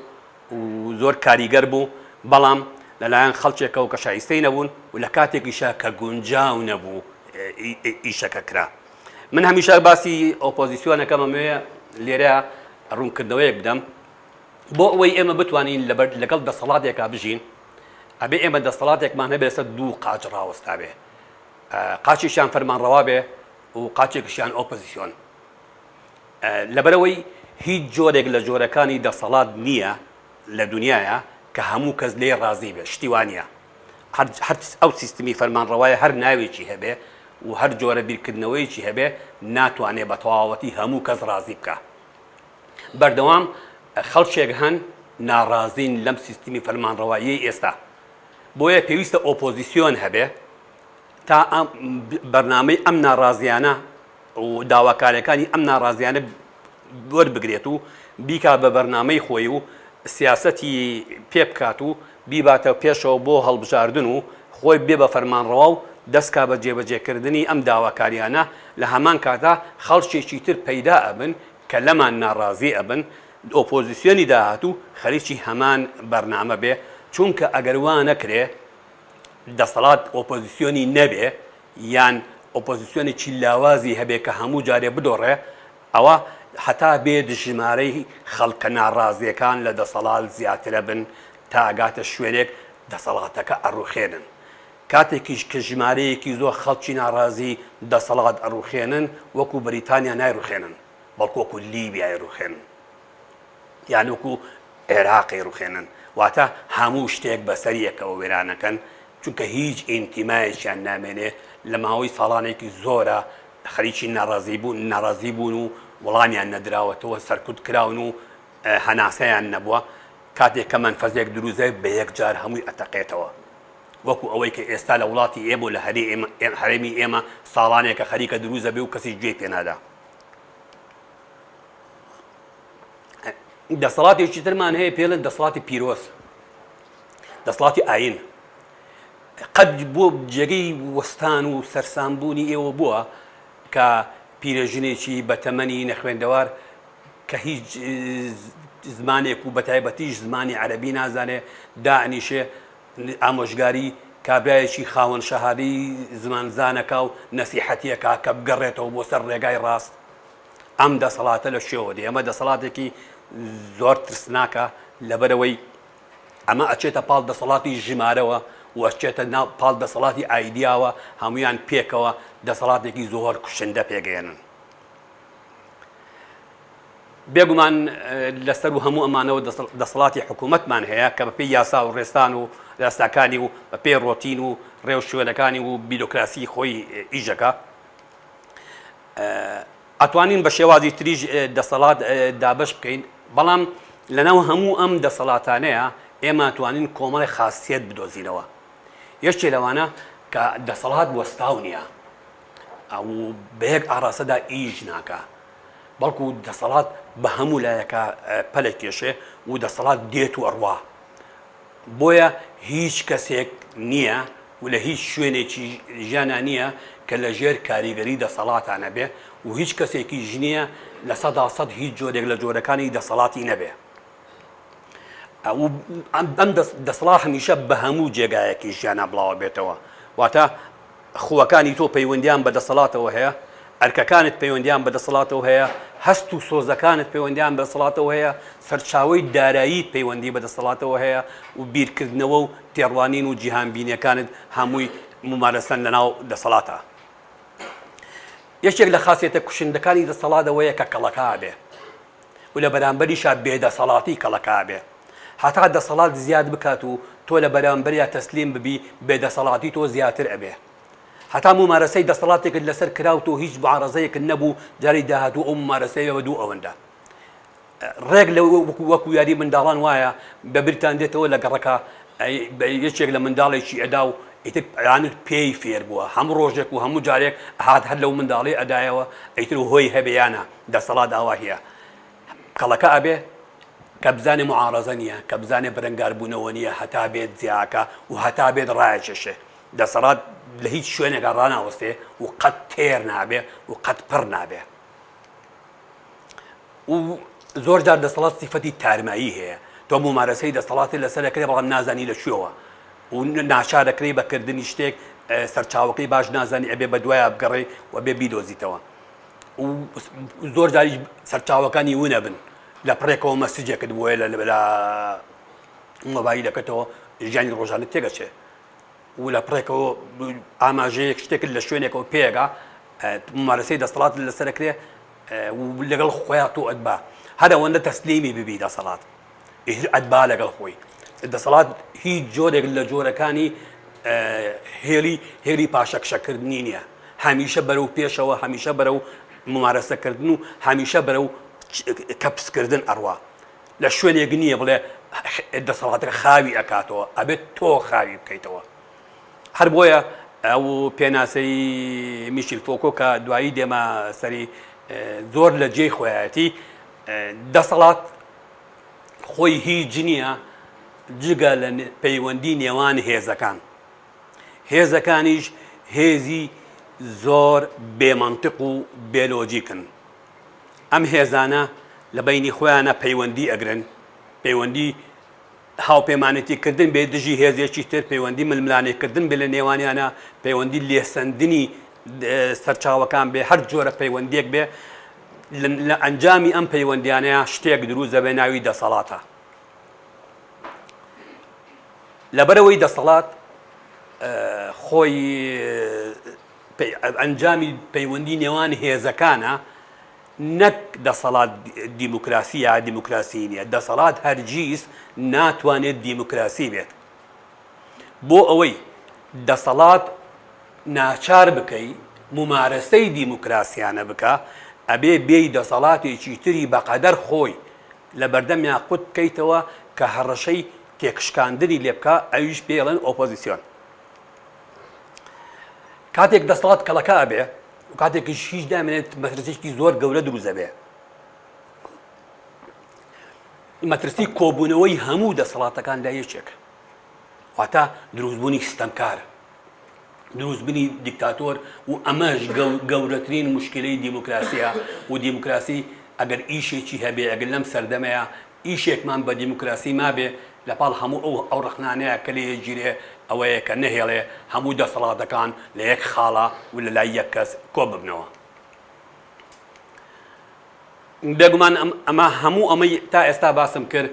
و زۆر کاریگەر بوو بەڵام لەلایەن خەڵکێکەوە کە شایستەی نەبوون و لە کاتێکیشا کە گونجاو نەبوو ئیشەکە کرا. من هەمیشە باسی ئۆپۆزیسیۆن ئەکەم ئەمەوێ لێرە ڕوونکردنەوەیەک بدەم بۆ ئەوەی ئێمە بتوانین لەگەڵ دەسەڵاتێکا بژین ئەبێ ئێمە دەسەڵاتێکمان هەبێ لەسەر دوو قاچ ڕاوەستابێ قاچێکیان فەرمانڕەوا بێ و قاچێکیشیان ئۆپۆزیسیۆن لەبەرەوەی هیچ جۆرێک لە جۆرەکانی دەسەڵات نییە لە دنیاە کە هەموو کەس لێ ڕازی بێ شتی وانە هەر ئەو سیستمی فەرمانڕەوایە هەر ناوێکی هەبێ و هەر جۆرە بیرکردنەوەیەکی هەبێ ناتوانێ بە تەواوەتی هەموو کەس ڕازی بکا. بەردەوام خەڵکێک هەن ناڕازین لەم سیستمی فەرمانڕەواییەی ئێستا. بۆیە پێویستە ئۆپۆزیسیۆن هەبێ تا بەرنامەی ئەم ناڕازیانە و داواکاریەکانی ئەم ناڕازیانە وەربگرێت و بیکات بە بەرنامەی خۆی و سیاسەتی پێ بکات و بیباتە پێشەوە بۆ هەڵبژاردن و خۆی بێ بە فەرمانڕەوا و دەستکا بە جێبەجێکردنی ئەم داواکاریانە، لە هەمان کاتا خەڵکێکی تر پەیدا ئەبن کە لەمان ناڕازی ئەبن، ئۆپۆزیسیۆنی داهاتوو خەریکی هەمان بەرنامە بێ، چونکە ئەگەر وا نەکرێ دەسەڵات ئۆپۆزیسیۆنی نەبێ یان ئۆپۆزیسیۆنێکی لاوازی هەبێ کە هەموو جارێ بدۆڕێ، ئەوا هەتا بێت ژمارەی خەڵکە ناڕازییەکان لە دەسەڵات زیاترەبن تا ئەگاتە شوێنێک دەسەڵاتەکە ئەڕوخێنن. کاتێکیش کە ژمارەیەکی زۆر خەڵکی ناڕازی دەسەڵات ئەڕوخێنن وەکو بەریتانیا نایڕوخێنن بەڵکو وەکو لیبیا ئەیڕوخێنن یان وەکو عێراق ئەیڕوخێنن واتە هەموو شتێک بەسەر یەکەوە وێرانەکەن چونکە هیچ ئینتیمایەکیان نامێنێ لە ماوەی ساڵانێکی زۆرە خەریکی ناڕازی بوون ناڕازی بوون و وەڵامیان نەدراوەتەوە سەرکوت کراون و هەناسەیان نەبووە کاتێک کە مەنفەزێک دروست دەبێت بە یەکجار هەمووی ئەتەقێتەوە وەکو ئەوەی کە ئێستا لە وڵاتی ئێمە و لە هەرێمی ئێمە ساڵانێکە خەریکە دروست دەبێ و کەسیش گوێی پێنادا. دەسەڵاتێکی ترمان هەیە پێڵێن دەسەڵاتی پیرۆز دەسەڵاتی ئاین قەت بۆ جێگەی وەستان و سەرسامبوونی ئێوە بووە کە پیرەژنێکی بەتەمەنی نەخوێندەوار کە هیچ زمانێک و بەتایبەتیش زمانی عەرەبی نازانێ دائەنیشێ ئامۆژگاری کابرایەکی خاوەن شەهادەی زمانزانەکا و نەسیحەتیەکا کە بگەڕێتەوە بۆ سەر ڕێگای ڕاست ئەم دەسەڵاتە لە کوێوە دێ ئەمە دەسەڵاتێکی زۆر ترسناکە لەبەرەوەی ئەمە ئەچێتە پاڵ دەسەڵاتی ژمارەوە و ئەچێتە ناو پاڵ دەسەڵاتی ئایدیاوە، هەموویان پێکەوە دەسەڵاتێکی زۆر کوشندە پێگەیەنن. بێگومان لەسەروو هەموو ئەمانەوە دەسەڵاتی حکوومەتمان هەیە کە بەپێی یاسا و ڕێسان و یاساکانی و بەپێی ڕۆتین و ڕێوشوێنەکانی و بیرۆکراسی خۆی ئیشەکە. ئەتوانین بە شێوازی تریش دەسەڵات دابەش بکەین، بەڵام لەناو هەموو ئەم دەسەڵاتانەیە ئێمە توانین کۆمەڵی خاسیەت بدۆزینەوە. یەکێ لەوانە کە دەسەڵات وەستاو نییە و بە یەک ئاڕاستەدا ئیش ناکا، بەڵکو دەسەڵات بە هەموو لایەکا پەلەکێشێ و دەسەڵات دێت و ئەڕوا. بۆیە هیچ کەسێک نییە و لە هیچ شوێنێکی ژیانا نییە کە لە ژێر کاریگەری دەسەڵاتا نەبێ و هیچ کەسێکیش نییە 100% هیچ جۆرێک لە جۆرەکانی دەسەڵاتی نەبێ. ئەم دەسەڵات هەمیشە بە هەموو جێگایەکی ژیانا بڵاوە بێتەوە. واتە خووەکانی تۆ پەیوەندیان بە دەسەڵاتەوە هەیە، ئەرکەکانت پەیوەندیان بە دەسەڵاتەوە هەیە، هەست و سۆزەکانت پەیوەندیان بە دەسەڵاتەوە هەیە، سەرچاوەی داراییت پەیوەندی بە دەسەڵاتەوە هەیە و بیرکردنەوە و تێڕوانین و جیهانبینیەکانت هەمووی مومارەسەن لەناو دەسەڵاتە. یەکێک لە خاسیەتە کوشندەکانی دەسەڵات ئەوەیە کە کەڵەکە ئەبێ و لە بەرامبەریشا بێدەسەڵاتی کەڵەکە ئەبێ. هەتا دەسەڵات زیاد بکات و تۆ لە بەرامبەریا تەسلیم ببی بێدەسەڵاتی تۆ زیاتر ئەبێ. هەتا مومارەسەی دەسەڵاتێکت لەسەر کرا و تۆ هیچ معارەزەیەکت نەبوو جاری داهاتوو ئەو مومارەسەیە بە دوو ئەوەندە. ڕێک لە وەکو یاری منداڵان وایە بە بیرتان دێتەوە لە گەڕەکە یەکێک لە منداڵێکی ئەدا و ئیتر ئەیانوت پێی فێر بووە هەموو ڕۆژێک و هەموو جارێک هات هەر لەو منداڵی ئەدایەوە ئیتر هۆی هەبێ یانە دەسەڵات ئاواهیە کەڵەکە ئەبێ کە بزانێ معارەزە نییە کە بزانێ بەرەنگاربوونەوە نییە هەتا بێت زیاکە و هەتا بێت ڕایەکێشێ دەسەڵات لە هیچ شوێنێکا ڕاناوەستێ و قەت تێر نابێ و قەت پڕ نابێ. و زۆر جار دەسەڵات سیفەتی تارمایی هەیە تۆ مومارەسەی دەسەڵاتی لەسەر دەکرێت بەڵام نازانی لە کوێوە و ناچار دەکرێت بە کردنی شتێک سەرچاوەکەی باش نازانی ئەبێ بە دوایە بگەڕێ و بێ بیدۆزیتەوە و زۆر جاریش سەرچاوەکانی ونەبن لە پڕێکەوە مەسجێکت بۆیە لە لە مۆبایلەکەتەوە ژیانی ڕۆژانە تێگەچێ و لە پڕێکەوە ئاماژەیەک شتێکت لە شوێنێکەوە پێگا ممارەسەی دەسەڵات لەسەر ئەکرێ و لەگەڵ خۆیان تۆ ئەتبا هەر ئەوەندە تەسلیمی ببی دەسەڵات ئیتر ئەتبا لەگەڵ خۆی دەسەڵات هیچ جۆرێک لە جۆرەکانی هێلی هێلی پاشەکشەکردنی نییە هەمیشە بەرەو پێشەوە هەمیشە بەرەو ممارەسەکردن و هەمیشە بەرەو کەپسکردن ئەڕوا لە شوێنێک نییە بڵێ دەسەڵاتەکە خاوی ئەکاتەوە ئەبێت تۆ خاوی بکەیتەوە هەر بۆیە ئەو پێناسەی میشیل فۆکۆ کە دوایی دێمە سەری زۆر لە جێی خۆیەتی دەسەڵات خۆی هیچ نییە جگە لە پەیوەندی نێوان هێزەکان هێزەکانیش هێزی زۆر بێمەنتق و بێلۆجیکن ئەم هێزانە لە بەینی خۆیانە پەیوەندی ئەگرن پەیوەندی هاوپەیمانێتی کردن بێ دژی هێزێکی تر، پەیوەندی ململانێ کردن بێ لە نێوانیانا، پەیوەندی لێسەندنی سەرچاوەکان بێ، هەر جۆرە پەیوەندیەک بێ، لە ئەنجامی ئەم پەیوەندیانەیە شتێک دروست دەبێ ناوی دەسەڵاتە. لەبەرئەوەی دەسەڵات خۆی ئەنجامی پەیوەندی نێوان هێزەکانە، نەک دەسەڵات دیموکراسی یا دیموکراسی نیە، دەسەڵات هەرگیز ناتوانێت دیموکراسی بێت. بۆ ئەوەی دەسەڵات ناچار بکەی مومارەسەی دیموکراسیانە بکا، ئەبێ بێی دەسەڵاتێکی تری بەقەدەر خۆی لە بەردەمیا قوت بکەیتەوە کە هەڕەشەی تێکشکاندنی لێ بکا، ئەویش پێی ئەڵێن ئۆپۆزیسیۆن. کاتێک دەسەڵات کەڵەکە ئەبێ و کاتێکیش هیچ نامێنێت مەترسیکی زۆر گەورە دروست دەبێ مەترسی کۆبوونەوەی هەموو دەسەڵاتەکان لە یەکێک واتە دروستبوونی ستەمکار دروستبوونی دیکتاتۆر و ئەمەش گەورەترین مشکلەی دیموکراسیە و دیموکراسی ئەگەر ئیشێکی هەبێ ئەگەر لەم سەردەمەیە ئیشێکمان بە دیموکراسی مابێ لە پاڵ هەموو ئەو ئەو ڕەخنانەیە کە لێ ئەگیرێ ئەوەیە کە نەهێڵێ هەموو دەسەڵاتەکان لە یەک خاڵا و لە لای یەک کەس کۆ ببنەوە. بێگومان ئەمە هەموو ئەمەی تا ئێستا باسم کرد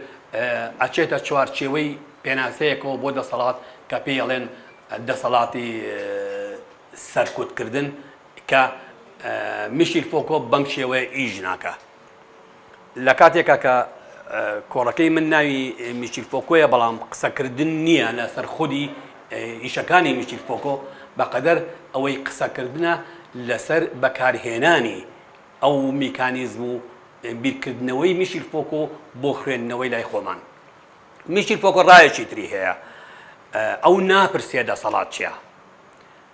ئەچێتە چوارچێوەی پێناسەیەکەوە بۆ دەسەڵات کە پێی ئەڵێن دەسەڵاتی سەرکوتکردن کە میشیل فۆکۆ بەم شێوەیە ئیش ناکا. لە کاتێکا کە کۆڕەکەی من ناوی میشیل فۆکۆیە بەڵام قسەکردن نییە لەسەر خودی ئیشەکانی میشیل فۆکۆ بەقەدەر ئەوەی قسەکردنە لەسەر بەکارهێنانی ئەو میکانیزم و بیرکردنەوەی میشیل فۆکۆ بۆ خوێندنەوەی لای خۆمان. میشیل فۆکۆ ڕایەکی تری هەیە ئەو ناپرسێ دەسەڵات چیە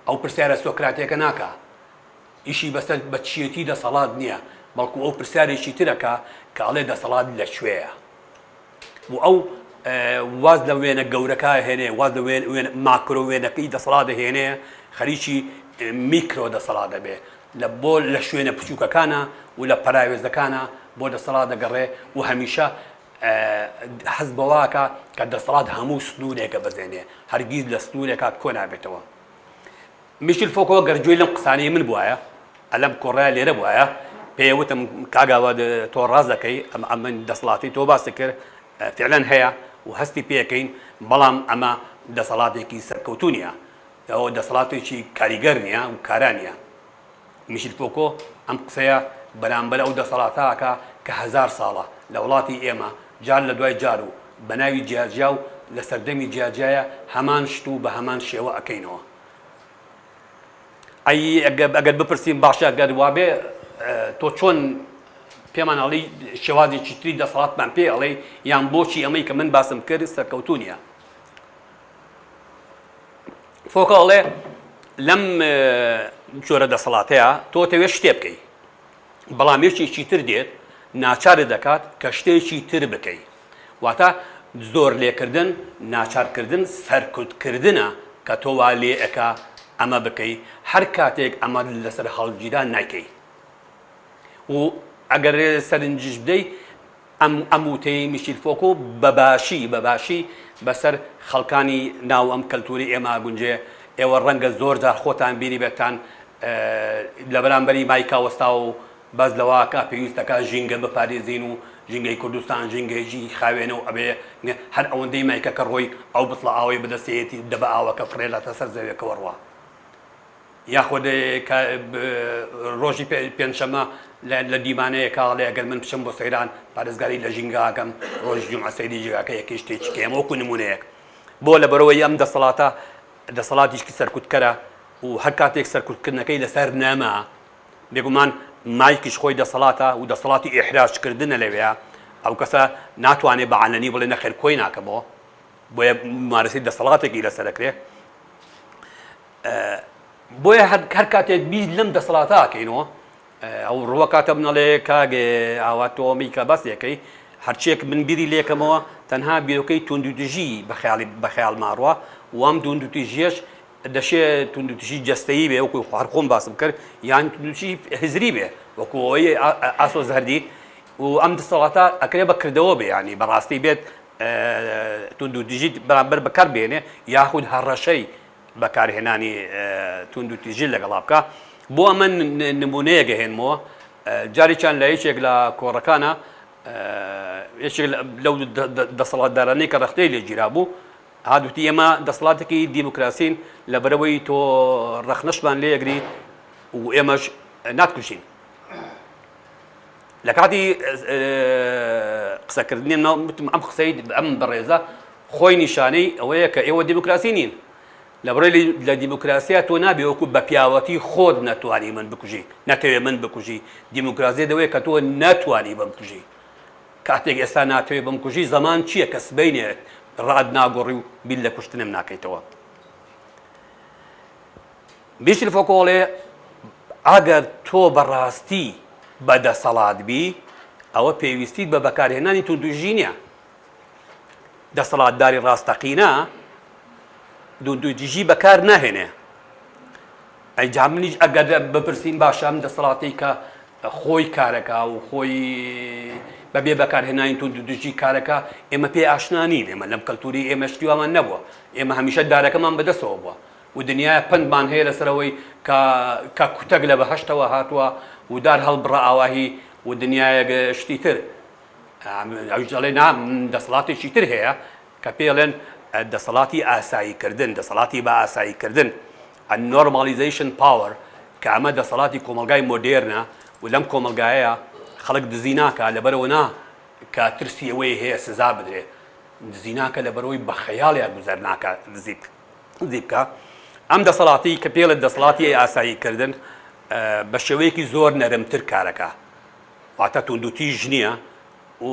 ئەو پرسیارە سۆکراتیەکە ناکا ئیشی بەسەر بە چیەتی دەسەڵات نییە بەڵکو ئەو پرسیارێکی ترەکە کە ئەڵێ دەسەڵات لە کوێیە و ئەو واز لە وێنە گەورەکە هێنێ واز لە وێنە ماکرۆ وێنەکەی دەسەڵات دەهێنێ خەریکی میکرۆ دەسەڵات دەبێ لە بۆ لە شوێنە بچووکەکانە و لە پەراوێزەکانە بۆ دەسەڵات دەگەڕێ و هەمیشە هەست بەوە ئەکا کە دەسەڵات هەموو سنوورێک ئەبەزێنێ، هەرگیز لە سنوورێکا کۆ نابێتەوە. میشیل فۆکۆ گەر گوێی لەم قسانەی من بوایە، ئەلەم کۆڕەیا لێرە بوایە، پێی وتم کاک ئاوات تۆ ڕاست دەکەی، ئەم ئەمن دەسەڵاتی تۆ باست کرد فعلەن هەیە و هەستی پێ ئەکەین، بەڵام ئەمە دەسەڵاتێکی سەرکەوتوو نییە، ئەوە دەسەڵاتێکی کاریگەر نییە و کارا نییە. میشیل فۆکۆ ئەم قسەیە بەرامبەر ئەو دەسەڵاتە ئەکا کە هەزار ساڵە لە وڵاتی ئێمە جار لە دوای جار و بە ناوی جیاجیا و لە سەردەمی جیاجیایا هەمان شت و بە هەمان شێوە ئەکەینەوە. ئەی ئەگەر بپرسین باشە گەر وابێ تۆ چۆن پێمان ئەڵێی شێوازێکی تری دەسەڵاتمان پێ ئەڵێی یان بۆچی ئەمەی کە من باسم کرد سەرکەوتوو نییە؟ فۆکۆ ئەڵێ لەم جۆرە دەسەڵاتەیە تۆ تەوێ شتێ بکەی بەڵام یەکێکی تر دێت ناچارت دەکات کە شتێکی تر بکەی واتە زۆر لێکردن ناچارکردن سەرکوتکردنە کە تۆ وا لێ ئەکا ئەمە بکەی هەر کاتێک ئەمە لەسەر هەڵگیرا نایکەی و ئەگەر سەرنجیش بدەی ئەم ئەم وتەیەی میشیل فۆکۆ بە باشی بە باشی بەسەر خەڵکانی ناو ئەم کەلتوری ئێمە ئەگونجێ، ئێوە ڕەنگە زۆر جار خۆتان بینیبێتان لە بەرامبەری مایکا وەستاوە و باس لەوە ئەکا پێویست ئەکا ژینگە بپارێزین و ژینگەی کوردستان ژینگەیەکی خاوێنە و ئەبێ هەر ئەوەندەی مایکەکە ڕۆی ئەو بتڵە ئاوەی بەدەستێتی دەبە ئاوەکە فڕێداتە سەر زەویەکەوە ڕوا. یاخود کە ڕۆژی پێنجشەممە لە دیمانەیەکا ئەڵێ ئەگەر من بچم بۆ سەیران پارێزگاری لە ژینگە ئەکەم ڕۆژی جومعە سەیری جێگاکە یەکەی شتێکی کەم وەکو نمونەیەک بۆ لەبەرەوەی ئەم دەسەڵاتە دەسەڵاتیشکی سەرکوتکەرە و هەر کاتێک سەرکوتکردنەکەی لەسەر نەما بێگومان مایکیش خۆی دەسەڵاتە و دەسەڵاتی ئیحراجکردنە لەوێ ئەو کەسە ناتوانێت بە عەلەنی بڵێ نەخێر کۆی ناکەمەوە بۆیە ممارەسەی دەسەڵاتێکی لەسەر دەکرێ بۆیە هەر کاتێک بیر لەم دەسەڵاتە ئەکەینەوە ئەو ڕووە کاتە منەڵێ کاک ئاوا تۆ ئەمەی کە باس دەکەی هەرچیەک من بیری لێکەمەوە تەنها بیرۆکەی توندوتیژی بە خەیاڵی بە خەیاڵما ڕوا وام توندوتیژیەش دەشێ توندوتیژی جەستەیی بێ وەکو هەر خۆم باسم کرد یان توندوتیژی هزری بێ وەکو ئەوەی ئاسۆ زەردی و ئەم دەسەڵاتە ئەکرێ بە کردەوە بێ ینی بەڕاستی بێت توندوتیژی بەرامبەر بەکار بێنێ یاخود هەڕەشەی بەکارهێنانی توندوتیژی لەگەڵا بکا بۆ ئەمە نمونەیەک ئەهێنمەوە جارێکیان لە یەکێک لە کۆڕەکانە یەکێک لەو دەسەڵاتدارانەی کە ڕەخنەی لێ گیرابوو هات وتی ئێمە دەسەڵاتێکی دیموکراسین لەبەرەوەی تۆ ڕەخنەشمان لێ ئەگری و ئێمەش ناتکوژین لە کاتی قسەکردنی وتم ئەم قسەی ئەم بەڕێزە خۆی نیشانەی ئەوەیە کە ئێوە دیموکراسی نین لە بڕێ لە دیموکراسیا تۆ نابێ وەکو بە پیاوەتی خۆت نەتوانی من بکوژی نەتەوێ من بکوژی دیموکراسی دەوەیە کە تۆ نەتوانی بمکوژی کاتێک ئێستا ناتەوێ بمکوژی زەمان چییە کە سبەینێ ڕات ناگۆڕی و بیر لە کوشتنم ناکەیتەوە میشل فۆکۆ ئەڵێ ئەگەر تۆ بەڕاستی بە دەسەڵات بی ئەوە پێویستیت بە بەکارهێنانی توندوتیژی نییە. دەسەڵاتداری ڕاستەقینە توندوتیژی بەکار ناهێنێ. ئەی جا منیش ئەگەر بپرسین باشە ئەم دەسەڵاتەی کە خۆی کارەکە و خۆی بەبێ بەکارهێنانی توندوتیژی کارەکە ئێمە پێ ئاشنا نین ئێمە لەم کەلتوری ئێمە شتی وامان نەبووە ئێمە هەمیشە دارەکەمان بەدەستەوە بووە و دنیایە پەندمان هەیە لەسەر ئەوەی کە کە کوتەک لە بەهەشتەوە هاتووە و دار هەڵبڕە ئاواهی و دنیایەک شتی تر. ئەویش دەڵێ نا من دەسەڵاتێکی تر هەیە کە پێی ئەڵێن دەسەڵاتی ئاساییکردن، دەسەڵاتی بە ئاساییکردن، Normalization Power، کە ئەمە دەسەڵاتی کۆمەڵگای مۆدێرنە و لەم کۆمەڵگایەیا خەڵک دزی ناکا لەبەرئەوە نا کە ترسی ئەوەی هەیە سزا بدرێ، دزی ناکا لەبەرئەوەی بە خەیاڵیا گوزەر ناکا دزی بکا. ئەم دەسەڵاتی کە پێڵێت دەسەڵاتی ئاساییکردن بە شێوەیەکی زۆر نەرمتر کارەکا، واتە توندوتیژ نییە و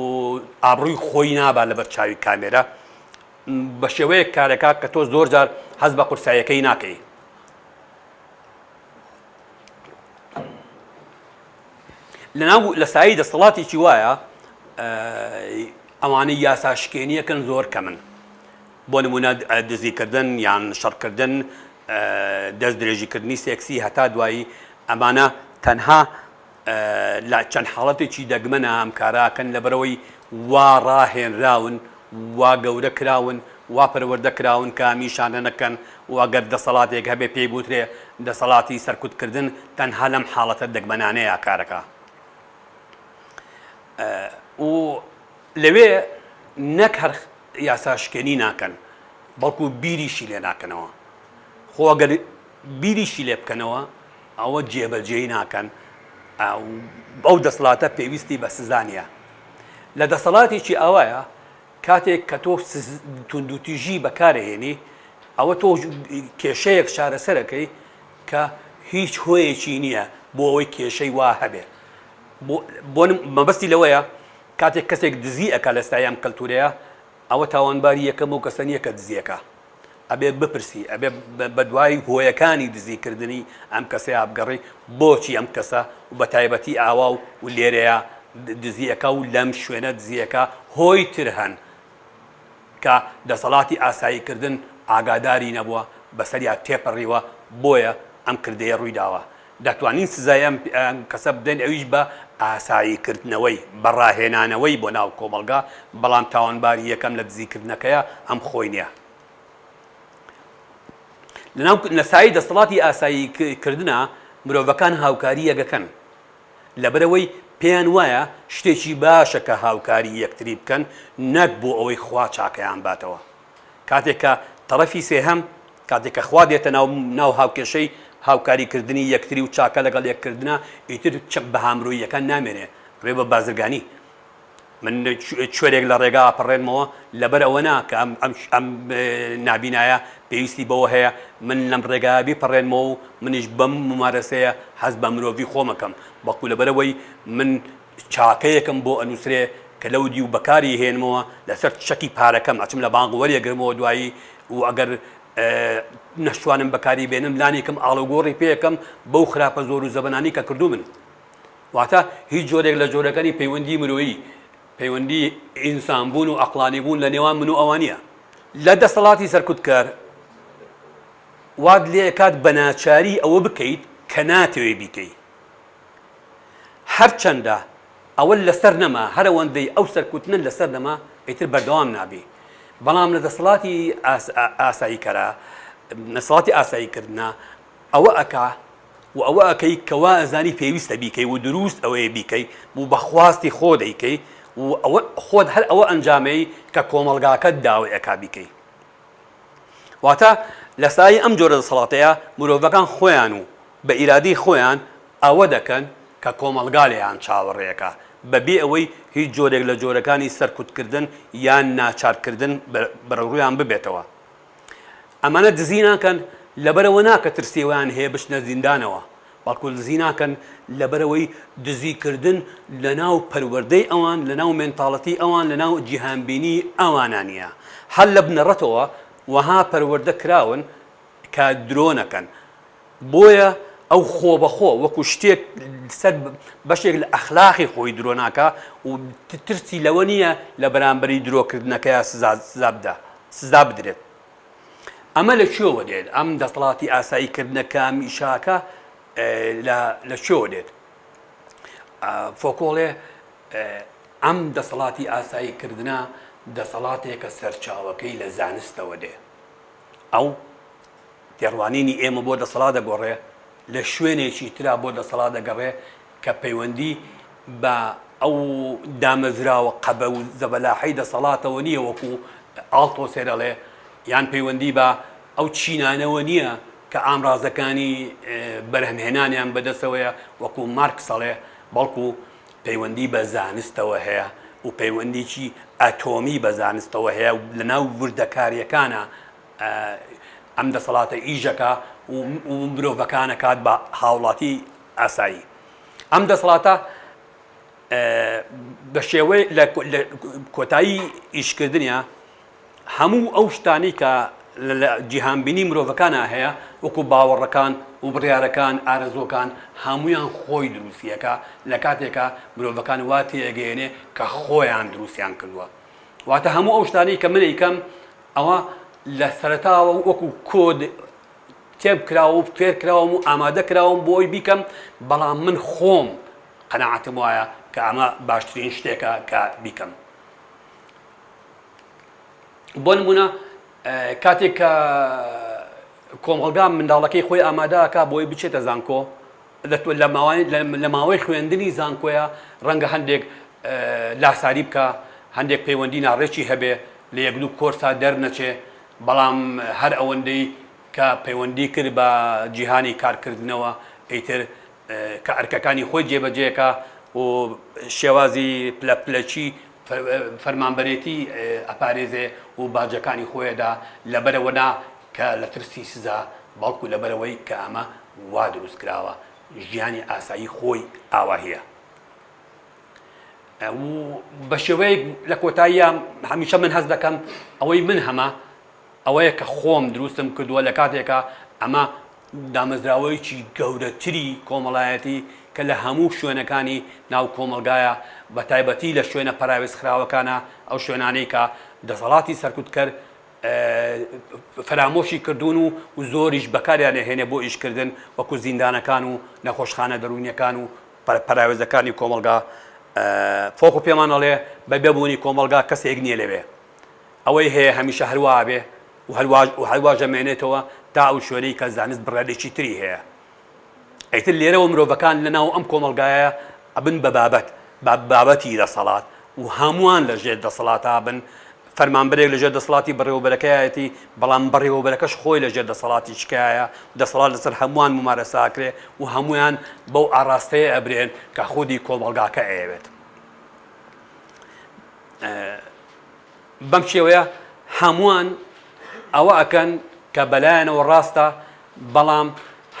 ئابڕووی خۆی نابا لەبەر چاوی کامێرا، بە شێوەیەک کارەکا کە تۆ زۆر جار هەست بە قورساییەکەی ناکەی. لەناو لە سایەی دەسەڵاتێکی وایە ئەوانەی یاسا شکێنیەکەن زۆر کەمن. بۆ نمونە دزیکردن یان شەڕکردن دەست درێژیکردنی سێکسی هەتا دوایی ئەمانە تەنها لە چەند حاڵەتێکی دەگمەنە ئەم کارە ئەکەن لەبەرئەوەی وا ڕاهێنراون وا گەورە کراون وا پەروەردە کراون کە ئەم ئیشانە نەکەن و ئەگەر دەسەڵاتێک هەبێ پێی بوترێ دەسەڵاتی سەرکوتکردن تەنها لەم حاڵەتە دەگمەنانەیە کارەکە و لەوێ نەک هەر یاساشکێنی ناکەن بەڵکو بیریشی لێ ناکەنەوە خۆ ئەگەر بیریشی لێ بکەنەوە ئەوە جێبەجێی ناکەن، ئەو دەسەڵاتە پێویستی بە سزا نییە. لە دەسەڵاتێکی ئاوایە کاتێک کە تۆ توندوتیژی بەکارهێنی ئەوە تۆ کێشەیەک چارەسەرەکەی کە هیچ هۆیەکی نییە بۆ ئەوەی کێشەی وا هەبێ. بۆ مەبەستی لەوەیە کاتێک کەسێک دزی ئەکا لە سایەی ئەم کەلتورەیە ئەوە تاوانباری یەکەم ئەو کەسە نییە کە دزیەکە. ئەبێ بپرسی، ئەبێ بەدوای هۆیەکانی دزیکردنی ئەم کەسەیا بگەڕێی، بۆچی ئەم کەسە و بەتایبەتی ئاوا و لێرەیا دزی ئەکا و لەم شوێنە دزی ئەکا، هۆی تر هەن کە دەسەڵاتی ئاساییکردن ئاگاداری نەبووە، بەسەریا تێپەڕیوە، بۆیە ئەم کردەیە ڕوویداوە. دەتوانین سزای ئەم کەسە بدەین ئەویش بە ئاساییکردنەوەی، بە ڕاهێنانەوەی بۆ ناو کۆمەڵگا، بەڵام تاوانباری یەکەم لە دزیکردنەکەیا ئەم خۆی نیە. لەناو لە سایەی دەسەڵاتی ئاساییکردنا مرۆڤەکان هاوکاری یەکەکەن، لەبەرئەوەی پێیان وایە شتێکی باشە کە هاوکاری یەکتری بکەن نەک بۆ ئەوەی خوا چاکەیان باتەوە. کاتێک کە تەڕەفی سێهەم، کاتێک کە خوا دێتە ناو ناو هاوکێشەی هاوکاری کردنی یەکتری و چاکە لەگەڵ یەک کردنا، ئیتر چ بەها مرۆییەکان نامێنێ، ئەبێ بە بازرگانی. من کوێرێک لە ڕێگا ئەپەڕێنمەوە لەبەر ئەوە نا کە ئەم ئەم ئەم نابینایە پێویستی بەوە هەیە من لەم ڕێگایە بیپەڕێنمەوە و منیش بەم مومارەسەیە هەست بە مرۆڤی خۆمەکەم، بەڵکو لەبەرئەوەی من چاکەیەکم بۆ ئەنوسرێ کە لەو دیو بەکاری هێنمەوە لەسەر چەکی پارەکەم ئەچم لە بانق وەریەگرمەوە دوایی و ئەگەر نەشتوانم بەکاری بێنم لانیکەم ئاڵوگۆڕی پێ ئەکەم بەو خراپە زۆر و زەبەنانی کە کردوومن واتە هیچ جۆرێک لە جۆرەکانی پەیوەندی مرۆیی پەیوەندی ئینسان بوون و ئەقڵانی بوون لە نێوان من و ئەوانە لە دەسەڵاتی سەرکوتکار وات لێ کات بە ناچاری ئەوە بکەیت کە ناتەوێ بیکەی هەرچەندە ئەوە لەسەر نەما، هەرئەوەندەی ئەو سەرکوتنە لەسەر نەما ئیتر بەردەوام نابی. بەڵام لە دەسەڵاتی ئاساییکەرا، دەسەڵاتی ئاساییکردنا ئەوە ئەکا و ئەوە ئەکەی کە وا ئەزانی پێویستە بیکەی و دروست ئەوەیە بیکەی و بە خواستی خۆ دەیکەی و ئەوە خۆت هەر ئەوە ئەنجامەی کە کۆمەڵگاکەت داوای ئەکا بیکەی. واتە لە سایەی ئەم جۆرە دەسەڵاتەیا مرۆڤەکان خۆیان و بە ئیرادەی خۆیان ئەوە دەکەن کە کۆمەڵگا لێیان چاوەڕێیەکە بە بێ ئەوەی هیچ جۆرێک لە جۆرەکانی سەرکوتکردن یان ناچارکردن بەرەوڕوویان ببێتەوە. ئەمانە دزی ناکەن لەبەرئەوە نا کە ترسی ئەوەیان هەیە بچنە زیندانەوە، بەڵکو دزی ناکەن لەبەرئەوەی دزیکردن لەناو پەروەردەی ئەوان، لەناو مێنتاڵەتی ئەوان، لەناو جیهانبینی ئەوانا نییە. هەر لە بنەڕەتەوە وەها پەروەردە کراون کە درۆ نەکەن. بۆیە ئەو خۆبەخۆ وەکو شتێک سەر بەشێک لە ئەخلاقی خۆی درۆ ناکا و ترسی لەوە نییە لە بەرامبەری درۆکردنەکەیا سزا بدا، سزا بدرێت. ئەمە لە کوێوە دێت؟ ئەم دەسەڵاتی ئاساییکردنە کە ئەم ئیشاکە لە کوێوە دێت؟ فۆکۆڵێ ئەم دەسەڵاتی ئاساییکردنە دەسەڵاتێکە سەرچاوەکەی لە زانستەوە دێ. ئەو تێڕوانینی ئێمە بۆ دەسەڵات دەگۆڕێ، لە شوێنێکی ترا بۆ دەسەڵات دەگەڕێ کە پەیوەندی بە ئەو دامەزراوە قەبە و زەبەلاحەی دەسەڵاتەوە نییە وەکو ئاڵتۆسێر ئەڵێ. یان پەیوەندی بە ئەو چینانەوە نییە کە ئامرازەکانی بەرهەمهێنانیان بەدەستەوەیە وەکو مارکس ئەڵێ، بەڵکو پەیوەندی بە زانستەوە هەیە و پەیوەندیی ئەتۆمی بە زانستەوە هەیە و لەناو وردەکارییەکانا ئەم دەسەڵاتە ئیش ئەکا و مرۆڤەکان ئەکات بە هاوڵاتی ئاسایی. ئەم دەسەڵاتە بە شێوەی لە کۆتایی ئیشکردنیا هەموو ئەو شتانەی کە لە جیهانبینی مرۆڤەکانا هەیە وەکو باوەڕەکان و بڕیارەکان ئارەزووەکان هەموویان خۆی دروستیەکە لە کاتێکا مرۆڤەکان وا تێئەگەیەنێ کە خۆیان دروستیان کردووە واتە هەموو ئەو شتانەی کە من ئەیکەم ئەوە لە سەرەتاوە وەکو کۆد تێب کراوە و فێر کراوم و ئامادە کراوم بۆی بیکەم بەڵام من خۆم قەناعەتم وایە کە ئەمە باشترین شتێکە کە بیکەم. بۆ نمونە کاتێک کە کۆمەڵگا منداڵەکەی خۆی ئامادەکا بۆی بچێتە زانکۆ لە ماوەی خوێندنی زانکۆیە ڕەنگە هەندێک لاساری بکە هەندێک پەیوەندی ناڕێکی هەبێ لە یەک دوو کۆرسا دەرنەچێ بەڵام هەر ئەوەندەی کە پەیوەندی کرد بە جیهانی کارکردنەوە ئیتر کە ئەرکەکانی خۆی جێبەجێکا و شێوازی پلە پلەکی فەرمانبەرێتی ئەپارێزێ و باجەکانی خۆیەدا لەبەرئەوە نا کە لە ترسی سزا بەڵکو لەبەرئەوەی کە ئەمە وا دروست کراوە ژیانی ئاسایی خۆی ئاواهیە و بە شێوەیەک لە کۆتاییە هەمیشە من هەست دەکەم ئەوەی من هەمە ئەوەیە کە خۆم دروستم کردووە لە کاتێکا ئەمە دامەزراوەیەکی گەورەتری کۆمەڵایەتی کە لە هەموو شوێنەکانی ناو کۆمەڵگایە بە تایبەتی لە شوێنە پەراوێزخراوەکانە ئەو شوێنانەی کە دەسەڵاتی سەرکوتکەر فەرامۆشی کردوون و زۆریش بەکاریان ئەهێنێ بۆ ئیشکردن وەکو زیندانەکان و نەخۆشخانە دەروونیەکان و پەراوێزەکانی کۆمەڵگا فۆکۆ پێمان ئەڵێ بە بێ بوونی کۆمەڵگا کەسێک نییە لەوێ ئەوەی هەیە هەمیشە هەر وابێ و هەر واش ئەمێنێتەوە تا ئەو شوێنەی کە زانست بڕیارێکی تری هەیە. ئیتر لێرەوە مرۆڤەکان لەناو ئەم کۆمەڵگایە ئەبن بە بابەت، بە بابەتی دەسەڵات و هەمووان لە ژێر دەسەڵاتا بن، فەرمانبەرێک لە ژێر دەسەڵاتی بەڕێوەبەرەکەیەتی، بەڵام بەڕێوەبەرەکەش خۆی لە ژێر دەسەڵاتی شکایە، دەسەڵات لەسەر هەمووان مومارەسە ئەکرێ و هەموویان بەو ئاڕاستەیە ئەبرێن کە خودی کۆمەڵگاکە ئەیەوێت. بەم شێوەیە هەمووان ئەوە ئەکەن کە بەلایانەوە ڕاستە، بەڵام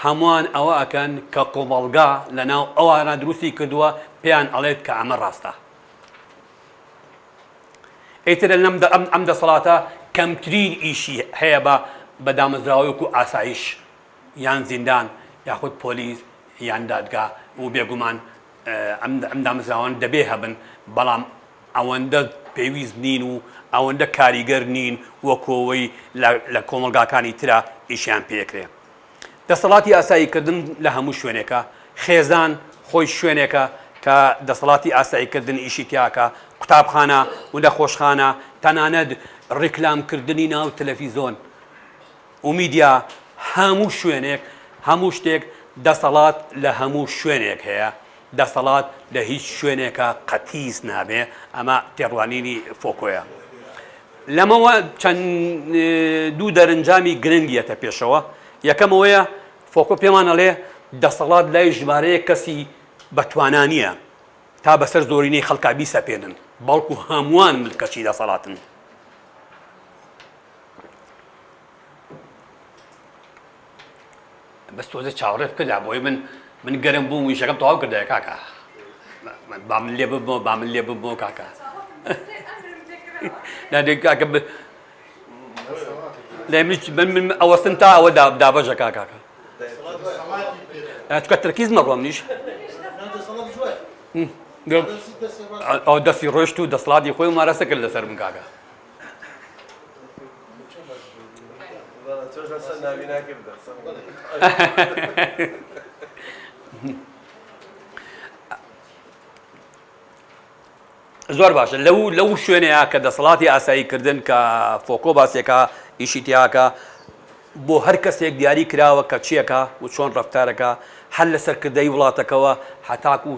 هەمووان ئەوە ئەکەن کە کۆمەڵگا لەناو ئەوانە دروستی کردووە پێیان ئەڵێت کە ئەمە ڕاستە. ئیتر ئەم دەسەڵاتە کەمترین ئیشی هەیە بە بە دامەزراوەی وەکو ئاسایش یان زیندان یاخود پۆلیس یان دادگا و بێگومان ئەم دامەزراوانە دەبێ هەبن، بەڵام ئەوەندە پێویست نین و ئەوەندە کاریگەر نین وەکو ئەوەی لە کۆمەڵگاکانی ترا ئیشیان پێکرێ. دەسەڵاتی ئاساییکردن لە هەموو شوێنێکە، خێزان خۆی شوێنێکە کە دەسەڵاتی ئاساییکردن ئیشی تیاکا، قوتابخانە و نەخۆشخانە، تەنانەت ڕیکلامکردنی ناو تەلەفیزۆن و میدیا، هەموو شوێنێک، هەموو شتێک، دەسەڵات لە هەموو شوێنێک هەیە، دەسەڵات لە هیچ شوێنێکا قەتیس نابێ، ئەمە تێڕوانینی فۆکۆیە. لەمەوە چەند دوو دەرنجامی گرنگ یەتە پێشەوە، یەکەم ئەوەیە فۆکۆ پێمان ئەڵێ دەسەڵات لای ژمارەیەک کەسی بەتوانا نییە تا بەسەر زۆرینەی خەڵکا بیسەپێنن، بەڵکو هەمووان ملکەچی دەسەڵاتن. بەس تۆزێ چاوەڕێ بکەدا بۆی من من گەرم بووم ویشەکەم تەواو کردایە کاکە با من لێ ببمەوە با من لێ ببمەوە کاکە کاکە لێ من من ئەوەستن تا ئەوە دابەشە کاکە چکە ترکیز مەڕۆم منیش ئەو دەستی ڕۆشت و دەسڵاتی خۆی مارەسە کرد لەسەر من کاکە زۆر باشە لەو لەو شوێنەیە کە دەسەڵاتی ئاساییکردن کە فۆکۆ باسێکە ئیشی تیاکە بۆ هەر کەسێک دیاری کراوە کە چیەکە و چۆن ڕفتارەکە هەر لە سەرکردەی وڵاتەکەوە هەتاکو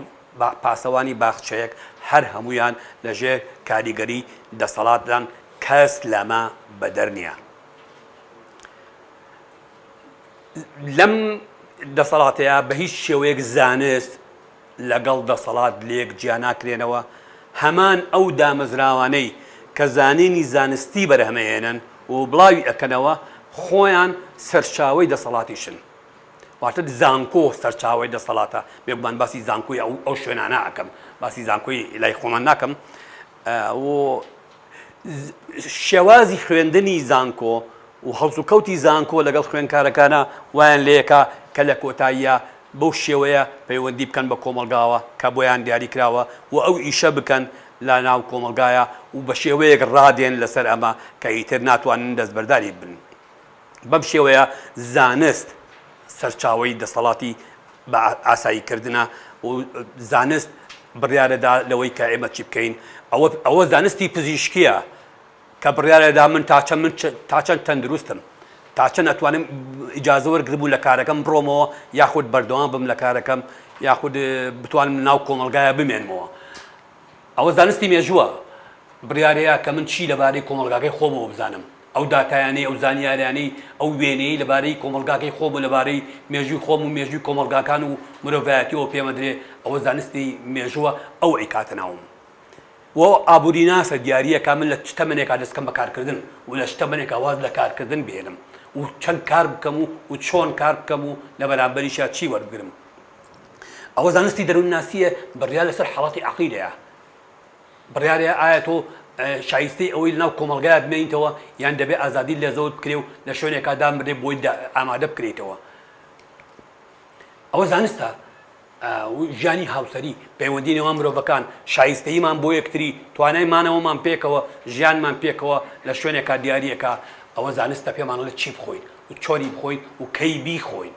پاسەوانی باخچەیەک هەر هەمویان لەژێر کاریگەری دەسەڵاتدان کەس لەمە بەدەر نییە. لەم دەسەڵاتەیە بە هیچ شێوەیەک زانست لەگەڵ دەسەڵات لێک جیا ناکرێنەوە، هەمان ئەو دامەزراوانەی کە زانینی زانستی بەرهەمەهێنن و بڵاوی ئەکەنەوە خۆیان سەرچاوەی دەسەڵاتیشن. واتە زانکۆ سەرچاوەی دەسەڵاتە، بێگومان باسی زانکۆی ئەو ئەو شوێنانە ئەکەم، باسی زانکۆی لای خۆمان ناکەم. و شێوازی خوێندنی زانکۆ و هەڵسوکەوتی زانکۆ لەگەڵ خوێندکارەکانا وایان لێکا کە لە کۆتاییا بەو شێوەیە پەیوەندی بکەن بە کۆمەڵگاوە کە بۆیان دیاری کراوە و ئەو ئیشە بکەن لە ناو کۆمەڵگایا و بە شێوەیەک ڕادێن لەسەر ئەمە کە ئیتر ناتوانن دەستبەرداری بن. بەم شێوەیە زانست سەرچاوەی دەسەڵاتی بە ئاسایی کردنە و زانست بڕیارەدا لەوەی کە ئێمە چی بکەین ئەوە ئەوە زانستی پزیشکیە کە بڕیارەدا من تا چەند من تا چەند تەندروستم تا چەند ئەتوانم ئیجازە وەرگرم و لە کارەکەم بڕۆمەوە یاخود بەردەوام بم لە کارەکەم یاخود بتوانم ناو کۆمەڵگایە بمێنمەوە ئەوە زانستی مێژووە بڕیارەیە کە من چی لەبارەی کۆمەڵگاکەی خۆمەوە بزانم ئەو داتایانەی، ئەو زانیاریانەی، ئەو وێنەیەی لەبارەی کۆمەڵگاکەی خۆم و لەبارەی مێژووی خۆم و مێژووی کۆمەڵگاکان و مرۆڤایەتیەوە پێمەدرێ، ئەوە زانستی مێژووە، ئەو ئەیکاتە ناوم. و ئابووریناسە دیارییەکا من لە چ تەمەنێکا دەست کەم بە کارکردن و لە چ تەمەنێکا واز لە کارکردن بهێنم و چەند کار بکەم و و چۆن کار بکەم و لە بەرامبەریشا چی وەربگرم. ئەوە زانستی دەروونناسییە بڕیار لەسەر حاڵەتی عەقڵی دەیا. بڕیارەیە ئایا تۆ شایستەی ئەوەی لەناو کۆمەڵگایا بمێنیتەوە یان دەبێ ئازادیت لێ زەوت بکرێ و لە شوێنێکا دابنرێ بۆی ئامادە بکرێیتەوە. ئەوە زانستە ژیانی هاوسەری، پەیوەندی نێوان مرۆڤەکان، شایستەییمان بۆ یەکتری، توانای مانەوەمان پێکەوە، ژیانمان پێکەوە لە شوێنێکا دیارییەکا، ئەوە زانستە پێمان ئەڵێ چی بخۆین و چۆنی بخۆین و کەی بیخۆین.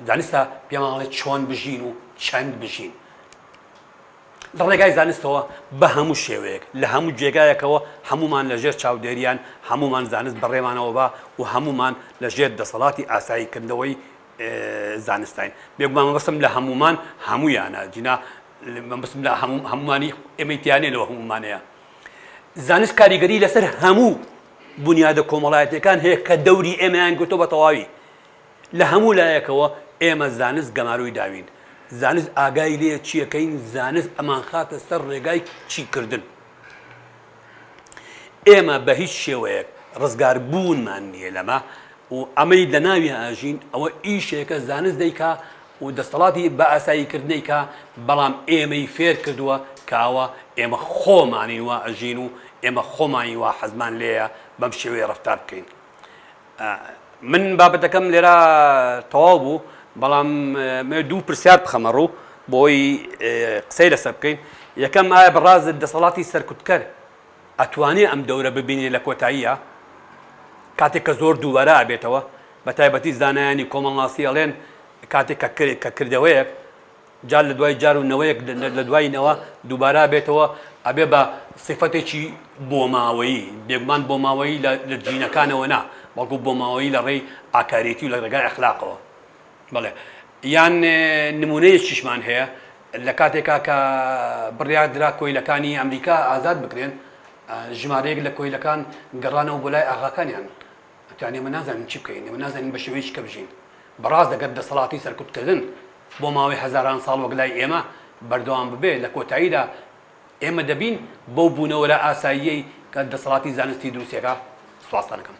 زانستە پێمان ئەڵێ چۆن بژین و چەند بژین. لە ڕێگای زانستەوە بە هەموو شێوەیەک، لە هەموو جێگایەکەوە هەموومان لە ژێر چاودێریان، هەموومان زانست بەڕێمانەوە با و هەموومان لە ژێر دەسەڵاتی ئاساییکردنەوەی زانستاین. بێگومان مەبەستم لە هەموومان هەموویانە، جینا مەبەستم لە هەموومانی ئێمەی تیا نییە لەو هەموومانەیە. زانست کاریگەری لەسەر هەموو بونیادە کۆمەڵایەتیەکان هەیە کە دەوری ئێمەیان گرتووە بە تەواوی. لە هەموو لایەکەوە ئێمە زانست گەمارۆی داوین، زانست ئاگای لێیە چیەکەین، زانست ئەمانخاتە سەر ڕێگای چیکردن. ئێمە بە هیچ شێوەیەک ڕزگار بوونمان نییە لەمە و ئەمەی لە ناویا ئەژین ئەوە ئیشێکە زانست دەیکا و دەستەڵاتی بە ئاسایی کردنەیکا، بەڵام ئێمەی فێر کردووە کە ئەوە ئێمە خۆمانین وا ئەژین و ئێمە خۆمانین وا حەزمان لێیە بەم شێوەیە ڕەفتار بکەین. من بابەتەکەم لێرە تەواو بوو بەڵام دوو پرسیار بخەمە ڕوو بۆی قسەی لەسەر بکەین یەکەم ئایا بەڕازت دەسەڵاتی سەرکوتکەر ئەتوانێ ئەم دەورە ببینێ لە کۆتاییە کاتێک کە زۆر دووبارە ئەبێتەوە بە تایبەتی زانایانی کۆمەڵناسی ئەڵێن کاتێک کە کردەوەیەک جار لە دوای جار و نەوەیەک لە دوای نەوە دووبارە بێتەوە ئەبێ بە سیفەتێکی بۆماوەیی، بێگومان بۆماوەیی لە جینەکانەوە نا، بەڵکو بۆماوەیی لە ڕێی ئاکاریەتی و لە ڕێگای ئەخلاقەوە. بەڵێ. یان نموونەیەکیشمان هەیە، لە کاتێکا کە بڕیار درا کۆیلەکانی ئەمریکا ئازاد بکرێن، ژمارەیەک لە کۆیلەکان گەڕانەوە بۆ لای ئاغاکانیان. وتیان ئێمە نازانین چی بکەین، ئێمە نازانین بە شێوەیەکی کە بژین. بەڕاست ئەگەر دەسەڵاتی سەرکوتکردن بۆ ماوەی هەزاران ساڵ وەک لای ئێمە بەردەوام ببێ، لە کۆتاییدا ئێمە دەبین بەو بوونەوەرە ئاساییەی کە دەسەڵاتی زانستی دروستی ئەکا. سوپاستان ئەکەم.